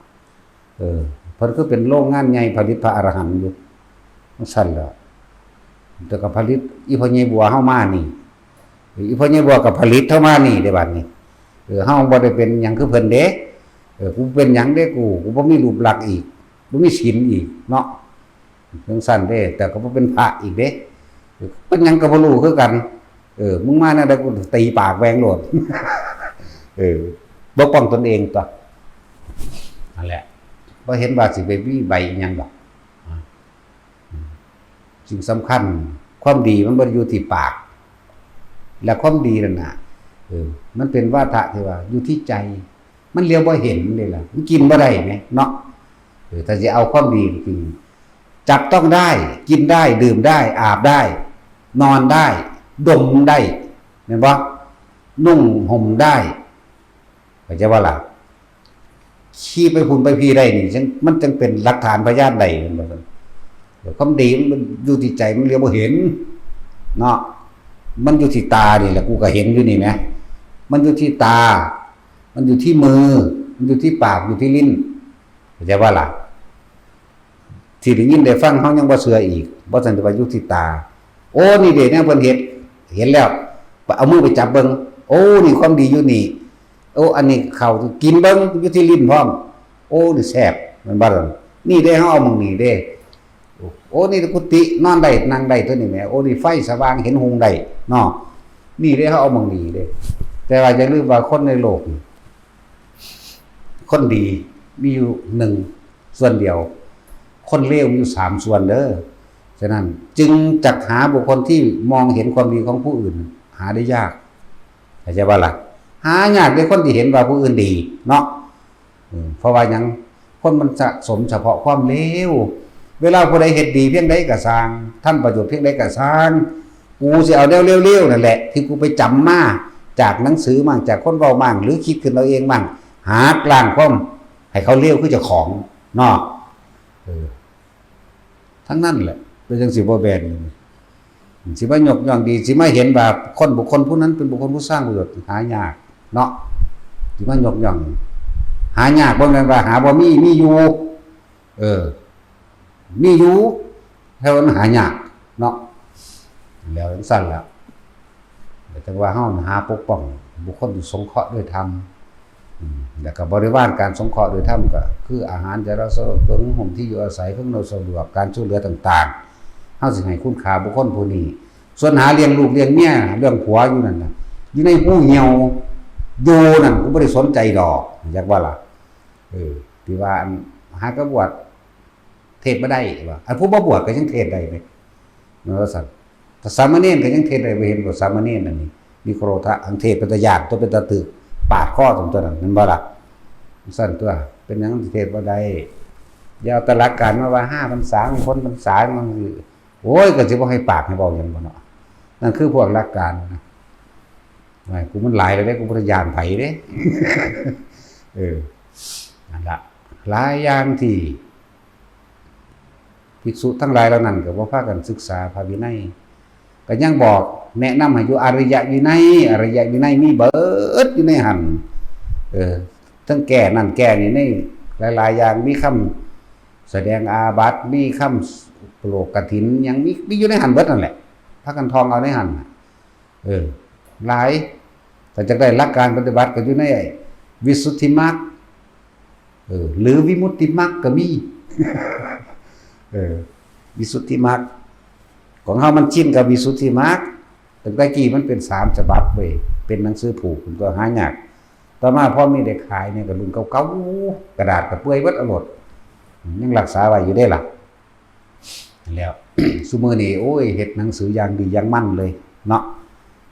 เออ เพิ่นคือเป็นโรงงานใหญ่ผลิตพระอรหันต์อยู่ ซั่นล่ะ แต่ก็ผลิตอีพ่อใหญ่บัวเฮามานี่ อีพ่อใหญ่บัวก็ผลิตเฮามานี่เด้บัดนี้ เออ เฮาบ่ได้เป็นหยังคือเพิ่นเด้ เออ กูเป็นหยังเด้กู กูบ่มีรูปลักษณ์อีก บ่มีศีลอีกเนาะ จังซั่นเด้ แต่ก็บ่เป็นพระอีกเด้ เป็นหยังก็บ่รู้คือกัน เออ มึงมาแนวใดกูตีปากแหว่งโลด เออ ปกป้องตนเองตั๊ว นั่นแหละ บ่เห็นว่าสิไปมีใบอิหยังดอก สิ่งสำคัญ ความดีมันบ่ได้อยู่ที่ปาก และความดีนั่นน่ะ เออ มันเป็นวาทะที่ว่าอยู่ที่ใจ มันเหลียวบ่เห็นเด้ล่ะ มันกินบ่ได้แหมเนาะ เออ ถ้าสิเอาความดีจริง จับต้องได้ กินได้ ดื่มได้ อาบได้ นอนได้ ดมได้ แม่นบ่ นุ่งห่มได้ เข้าใจบ่ล่ะ ขี่ไปพุ้นไปพี้ได้นี่ จั่ง มันจั่งเป็นหลักฐานพยานได้ แม่นบ่ซั่น ความดีมันอยู่ที่ใจ มันเหลียวบ่เห็น เนาะ มันอยู่ที่ตานี่แหละ กูก็เห็นอยู่นี่แหม มันอยู่ที่ตา มันอยู่ที่มือ มันอยู่ที่ปาก อยู่ที่ลิ้น เข้าใจบ่ล่ะ ที่ได้ยินได้ฟังเฮายังบ่เชื่ออีก บ่ซั่นจะว่าอยู่ที่ตา โอ้ นี่เด้แนวเพิ่นเฮ็ด เห็นแล้ว เอามือไปจับเบิ่ง โอ้ นี่ความดีอยู่นี่ โอ้ อันนี้เข้ากินเบิ่ง อยู่ที่ลิ้นพร้อม โอ้ นี่แซ่บ แม่นบ่ล่ะ นี่เด้ เฮาเอาหม่องนี้เด้ โอ้ นี่กุฏินอนได้นั่งได้ตัวนี้แหม โอ้ นี่ไฟสว่างเห็นหุงได้เนาะ นี่เด้ เฮาเอาหม่องนี้เด้ แต่ว่าอย่าลืมว่าคนในโลกนี่ คนดีมีอยู่หนึ่งส่วนเดียว คนเลวมีอยู่สามส่วนเด้อ ฉะนั้นจึงจักหาบุคคลที่มองเห็นความดีของผู้อื่น หาได้ยาก เข้าใจบ่ล่ะ หายากเด้คนที่เห็นว่าผู้อื่นดีเนาะ อืม เพราะว่าหยัง คนมันสะสมเฉพาะความเลว เวลาผู้ใดเฮ็ดดีเพียงใดก็ซ่าง ทำประโยชน์เพียงใดก็ซ่าง กูสิเอาแนวเลวๆนั่นแหละ ที่กูไปจ๋ำมาจากหนังสือมั่ง จากคนเว้ามั่ง หรือคิดขึ้นเอาเองมั่ง หักล้างความให้เขาเลวคือเจ้าของเนาะ เออ ทั้งนั้นแหละ เป็นจังสิบ่แบน สิมายกย่องดี สิมาเห็นว่าคนบุคคลผู้นั้นเป็นบุคคลผู้สร้างประโยชน์ หายากเนาะ สิมายกย่อง หายาก บ่แม่นว่าหาบ่มี มีอยู่ เออ มีอยู่ แต่ว่ามันหายากเนาะ แล้วจังซั่นล่ะ แต่จังว่าเฮาหาปกป้องบุคคลที่สงเคราะห์ด้วยธรรม อืม แล้วก็บริวารการสงเคราะห์ด้วยธรรมก็คืออาหาร ยารักษาโรค เครื่องนุ่งห่ม ที่อยู่อาศัย เครื่องอำนวยความสะดวก การช่วยเหลือต่างๆ เฮาสิให้คุณค่าบุคคลผู้นี้ ส่วนหาเลี้ยงลูกเลี้ยงเมีย เรื่องผัวอยู่นั่นน่ะ อยู่ในหูเหี่ยว อยู่นั่น กูบ่ได้สนใจดอก อยากว่าล่ะ เออ ที่ว่าอันหากะบวช เทศบ่ได้ว่า อันผู้บ่บวชก็ยังเทศได้เด้ แม่นว่าซั่น ถ้าสามเณรก็ยังเทศได้ บ่เห็นบ่ สามเณรอันนี้ มีโคโรธะ อันเทศเป็นตาย้าน ตัวเป็นตาตึก ปาดคอตรงตัวนั้น แม่นบ่ล่ะ ซั่นตัว เป็นหยังเทศบ่ได้ อย่าเอาแต่หลักการมาว่าห้าพรรษา พ้นพรรษา มันคือ โอ้ย ก็สิบ่ให้ปากให้เว้าหยังบ่เนาะ นั่นคือพวกหลักการนะ ว่ากูมันหลายแล้วเด้ กูบ่ได้ย้านไผเด้ เออ นั่นละ หลายอย่างที่ ภิกษุทั้งหลายเหล่านั้นก็บ่พากันศึกษาพระวินัย ก็ยังบอกแนะนำให้อยู่อริยวินัย อริยวินัยมีเบิดอยู่ในหั่น เออ ทั้งแก้นั่นแก้นี่ ในหลายๆอย่าง มีคำแสดงอาบัติ มีคำโปรกกฐิน หยังมี มีอยู่ในหั่นเบิดนั่นแหละ พากันท่องเอาในหั่นน่ะ เออ หลาย ถ้าจักได้หลักการปฏิบัติก็อยู่ในวิสุทธิมรรค เออ หรือวิมุตติมรรคก็มี เออ วิสุทธิมรรค ของเฮามันชินกับวิสุทธิมรรค ตั้งแต่กี้มันเป็นสามฉบับเว้ย เป็นหนังสือผูก มันก็หายาก ต่อมาพอมีได้ขายเนี่ยก็รุ่นเก่าๆ กระดาษก็เปื่อยเบิดเอาโลด ยังรักษาไว้อยู่เด้ล่ะ แล้ว ซุมื้อนี้ โอ้ย เฮ็ดหนังสืออย่างดีอย่างมันเลยเนาะ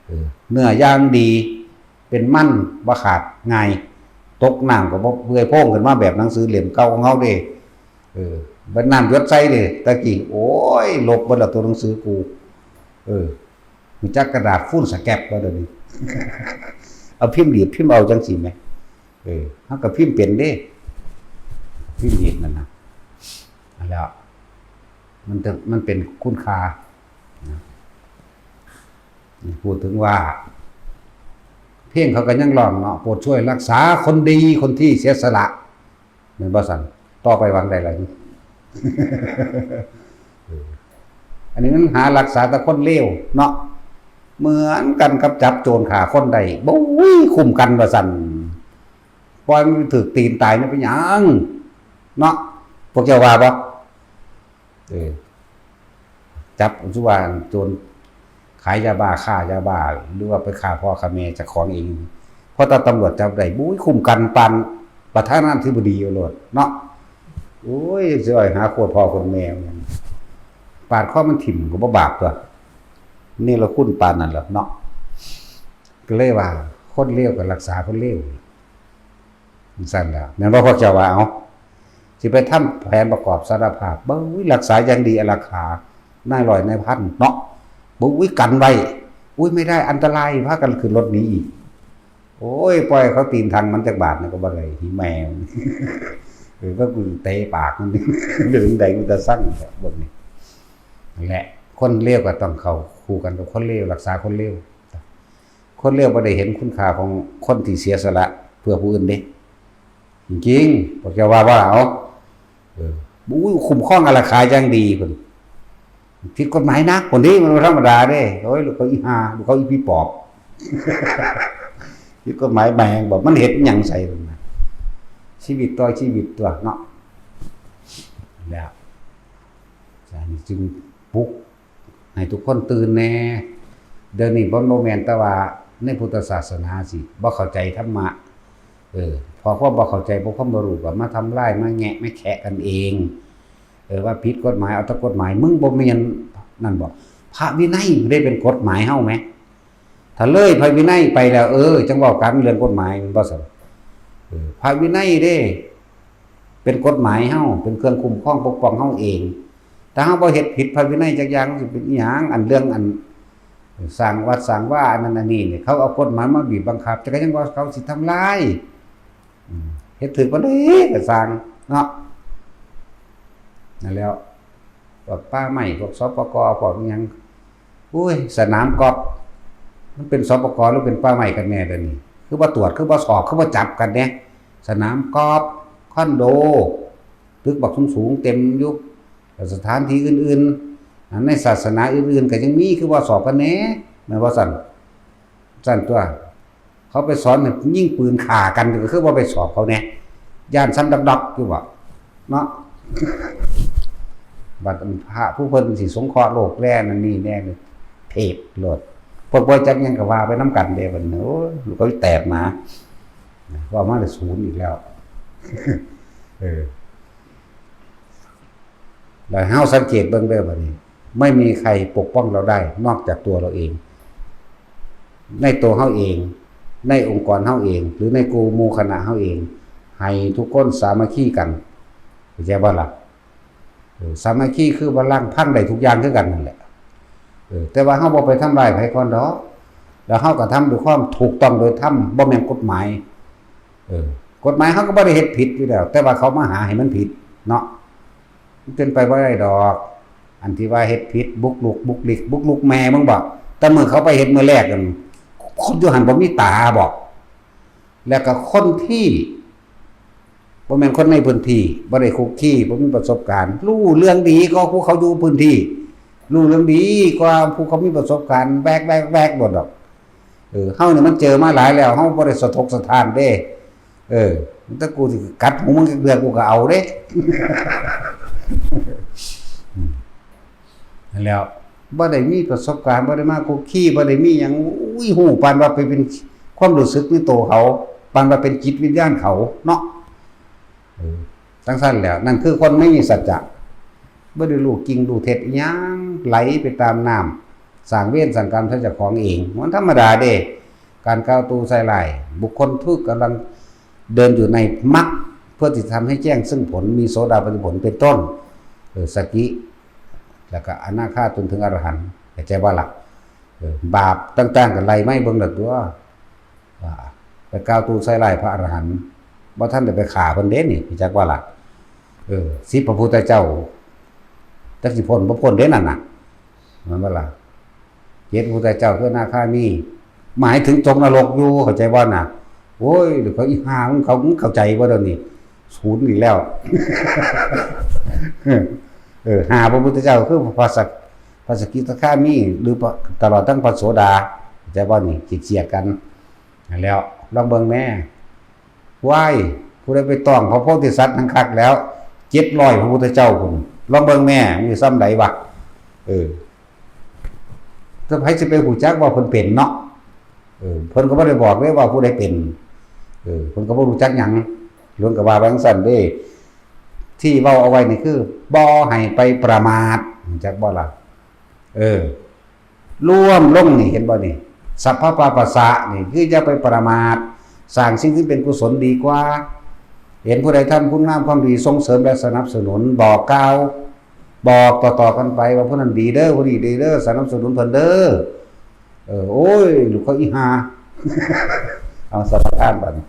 เออ เนื้ออย่างดี เป็นมันบ่ขาดง่าย ตกน้ำก็บ่เปื่อยโพร่งขึ้นมาแบบหนังสือเล่มเก่าของเฮาเด้ เออ บัดน้ำหยดใส่เด้ ตะกี้ โอ้ย ลบเบิดละตัวหนังสือกู เออ รู้จักกระดาษฟูลสแครปบ่เดี๋ยวนี้ เอาพิมพ์ดีดพิมพ์เอาจังซี่แหม เออ เฮาก็พิมพ์เป็นเด้ พิมพ์ดีดนั่นน่ะ นั่นแหละ มันจะ มันเป็นคุณค่านะ พูดถึงว่า เพลงเขาก็ยังร้องเนาะ โปรดช่วยรักษาคนดีคนที่เสียสละ แม่นบ่ซั่น ต่อไปวางได้ล่ะ เออ อันนี้มันหารักษาแต่คนเลวเนาะ เหมือนกันกับจับโจรฆ่าคนได้ บุ้ย คุ้มกันว่าซั่น ปล่อยมันถืกตีนตายนี่เป็นหยังเนาะ พวกเจ้าว่าบ่ เออ จับ สมมุติว่าโจรขายยาบ้า ค้ายาบ้า หรือว่าไปฆ่าพ่อฆ่าแม่เจ้าของเอง พอตำรวจจับได้ บุ้ย คุ้มกันปานประธานาธิบดีอยู่โลดเนาะ โอ้ย สิเอาให้หาโคตรพ่อโคตรแม่มัน ปาดคอมันถิ่มก็บ่บาปตัว เนรคุณปานนั้นแหละเนาะ ก็เลยว่า คนเลวก็รักษาคนเลว จั่งซั่นแหละ แม่นบ่ พวกเจ้าว่า เอ้า สิไปทำแผนประกอบสารภาพ บุ้ย รักษาอย่างดีอารักขา นายร้อยนายพันเนาะ บุ้ย กันไว้ อุ้ย ไม่ได้ อันตราย พากันขึ้นรถหนีอีก โอ้ย ปล่อยเขาตีนทังมันจักบาทนี่ก็บ่ได้ หิแม่มัน เออ ว่ากูเตะปากมัน เรื่องใดกูจะสั่งแบบนี้ นั่นแหละ คนเลวก็ต้องเข้าคู่กันกับคนเลว รักษาคนเลว คนเลวบ่ได้เห็นคุณค่าของคนที่เสียสละเพื่อผู้อื่นเด้ จริงๆ พวกเจ้าว่าว่าเอา เออ บุ้ย คุ้มครองอารักขาอย่างดีพุ่น ผิดกฎหมายหนัก คนนี้มันบ่ธรรมดาเด้ โอ้ย ลูกเขาอีห่า ลูกเขาอีผีปอบ ผิดกฎหมายแม่ง บอกมันเฮ็ดหยังใส่มันนะ ชีวิตต่อชีวิตตัวเนาะ แล้ว อันนี้จึงปลุกให้ทุกคนตื่นแน่ เดี๋ยวนี้บ่ บ่แม่นแต่ว่าในพุทธศาสนาสิบ่เข้าใจธรรมะ เออ เพราะความบ่เข้าใจ เพราะความบ่รู้ ก็มาทำลาย มาแงะ มาแคะกันเอง เออ ว่าผิดกฎหมาย เอาแต่กฎหมาย มึงบ่แม่นนั่นบ่ พระวินัยบ่ได้เป็นกฎหมายเฮาแหม ถ้าเลยพระวินัยไปแล้ว เออ จั่งเว้ากันเรื่องกฎหมาย แม่นบ่ซั่น เออ พระวินัยเด้ เป็นกฎหมายเฮา เป็นเครื่องคุ้มครองปกป้องเฮาเอง ถ้าเฮาบ่เฮ็ดผิดพระวินัยจักอย่าง สิเป็นอิหยัง อันเรื่องอัน สร้างวัดสร้างวา อันนั้นอันนี้นี่ เขาเอากฎหมายมาบีบบังคับ แต่ก็ยังว่าเขาสิทำลาย อืม เฮ็ดถืกปานใดก็ซ่างเนาะ นั่นแหล้ว พวกป่าไม้ พวก สปก พวกอิหยัง อุ้ย สนามกอล์ฟ มันเป็น สปก หรือเป็นป่าไม้กันแน่เดี๋ยวนี้ คือบ่ตรวจ คือบ่สอบ คือบ่จับกันแน่ สนามกอล์ฟ คอนโด ตึกบักสูงๆ เต็มอยู่ แล้วสถานที่อื่นๆ อันในศาสนาอื่นๆ ก็ยังมี คือบ่สอบกันแน่ แม่นบ่ซั่น ซั่นตัว เขาไปสอนให้ยิงปืนฆ่ากัน ก็คือบ่ไปสอบเขาแน่ ย้านซ้ำดอกๆ อยู่บ่ เนาะ บัดพระผู้เพิ่นสิสงเคราะห์โลกแลนั่นนี่แน่นี่ เทศโลด พวกบ่จักหยังก็ว่าไปนำกันเด้ บัดนี้ โอ้ย ลูกเขาแตกหนา เว้ามาได้ศูนย์อีกแล้ว เออ แล้วเฮาสังเกตเบิ่งเด้อบัดนี้ ไม่มีใครปกป้องเราได้นอกจากตัวเราเอง ในตัวเฮาเอง ในองค์กรเฮาเอง หรือในกลุ่มหมู่คณะเฮาเอง ให้ทุกคนสามัคคีกัน เข้าใจบ่ล่ะ เออ สามัคคีคือพลัง พังได้ทุกอย่างคือกันนั่นแหละ เออ แต่ว่าเฮาบ่ไปทำร้ายไผก่อนดอก แล้วเฮากระทำด้วยความถูกต้องโดยธรรม บ่แม่นกฎหมาย เออ กฎหมายเฮาก็บ่ได้เฮ็ดผิดอยู่แล้ว แต่ว่าเขามาหาให้มันผิดเนาะ มันเป็นไปบ่ได้ดอก อันที่ว่าเฮ็ดผิด บุกรุก บุกริก บุกรุกแม่มึงบ่ แต่มื้อเขาไปเฮ็ดมื้อแรกนั่น คนอยู่หั่นบ่มีตาบ่ แล้วก็คนที่ บ่แม่นคนในพื้นที่ บ่ได้คุกคี บ่มีประสบการณ์ รู้เรื่องดีกว่าผู้เขาอยู่พื้นที่ รู้เรื่องดีกว่าผู้เขามีประสบการณ์ แวกๆๆ โลดดอก เออ เฮานี่มันเจอมาหลายแล้ว เฮาบ่ได้สะทกสะท้านเด้ เออ แต่กูสิกัดหูมึงจักเทื่อกูก็เอาเด้ อืม นั่นแหล้ว บ่ได้มีประสบการณ์ บ่ได้มาคุกคี บ่ได้มีหยัง อุ้ย ฮู้ปานว่าไปเป็นความรู้สึกในตัวเขา ปานว่าเป็นจิตวิญญาณเขาเนาะ เออ จั่งซั้นแหล้ว นั่นคือคนไม่มีสัจจะ บ่ได้รู้จริงรู้เท็จอิหยัง ไหลไปตามน้ำ สร้างเวรสร้างกรรมใส่เจ้าของเอง มันธรรมดาเด้ การกล่าวตู่ใส่ร้าย บุคคลผู้กำลังเดินอยู่ในมรรค เพื่อที่จะทำให้แจ้งซึ่งผล มีโสดาปัตติผลเป็นต้น เออ สกิ แล้วก็อนาคาจนถึงอรหันต์ เข้าใจบ่ล่ะ เออ บาปต่างๆ ก็ไล่มาให้เบิ่งแล้วตัว ว่าไปกล่าวตู่ใส่ร้ายพระอรหันต์ บ่ทันได้ไปฆ่าเพิ่นเด้นี่ รู้จักบ่ล่ะ เออ สิบพระพุทธเจ้า จักสิพ้นบ่พ้นเด้นั่นน่ะ แม่นบ่ล่ะ เจ็ดพระพุทธเจ้าคืออนาคามี หมายถึงตกนรกอยู่ เข้าใจบ่น่ะ โอ้ย เดี๋ยวเขาอีห่ามึงเขา มึงเข้าใจบ่เดี๋ยวนี้ ศูนย์อีกแล้ว เออ ห้าพระพุทธเจ้าคือพระสก- พระสกิทาคามี หรือพระ- ตลอดทั้งพระโสดา เข้าใจบ่นี่ เจียดๆ กัน นั่นแหล้ว ลองเบิ่งแม่ ว้าย ผู้ใดไปต้องพระโพธิสัตว์นั่นคักแล้ว เจ็ดร้อยพระพุทธเจ้าพุ้น ลองเบิ่งแม่ มันอยู่ซ่ำใดวะ เออ แต่ไผสิไปรู้จักว่าเพิ่นเป็นเนาะ เออ เพิ่นก็บ่ได้บอกเลยว่าผู้ใดเป็น เออ เพิ่นก็บ่รู้จักหยัง หลวงก็ว่าว่าจั่งซั้นเด้ ที่เว้าเอาไว้นี่คือ บ่ให้ไปประมาท รู้จักบ่ล่ะ เออ รวมลงนี่ เห็นบ่นี่ สัพพะปาปัสสะนี่ คืออย่าไปประมาท สร้างสิ่งที่เป็นกุศลดีกว่า เห็นผู้ใดทำคุณงามความดี ส่งเสริมและสนับสนุน บอกกล่าว บอกต่อๆ กันไปว่าผู้นั้นดีเด้อ ผู้นี้ดีเด้อ สนับสนุนเพิ่นเด้อ เออ โอ้ย ลูกเขาอีห่า เอาสมาทานบัดนี้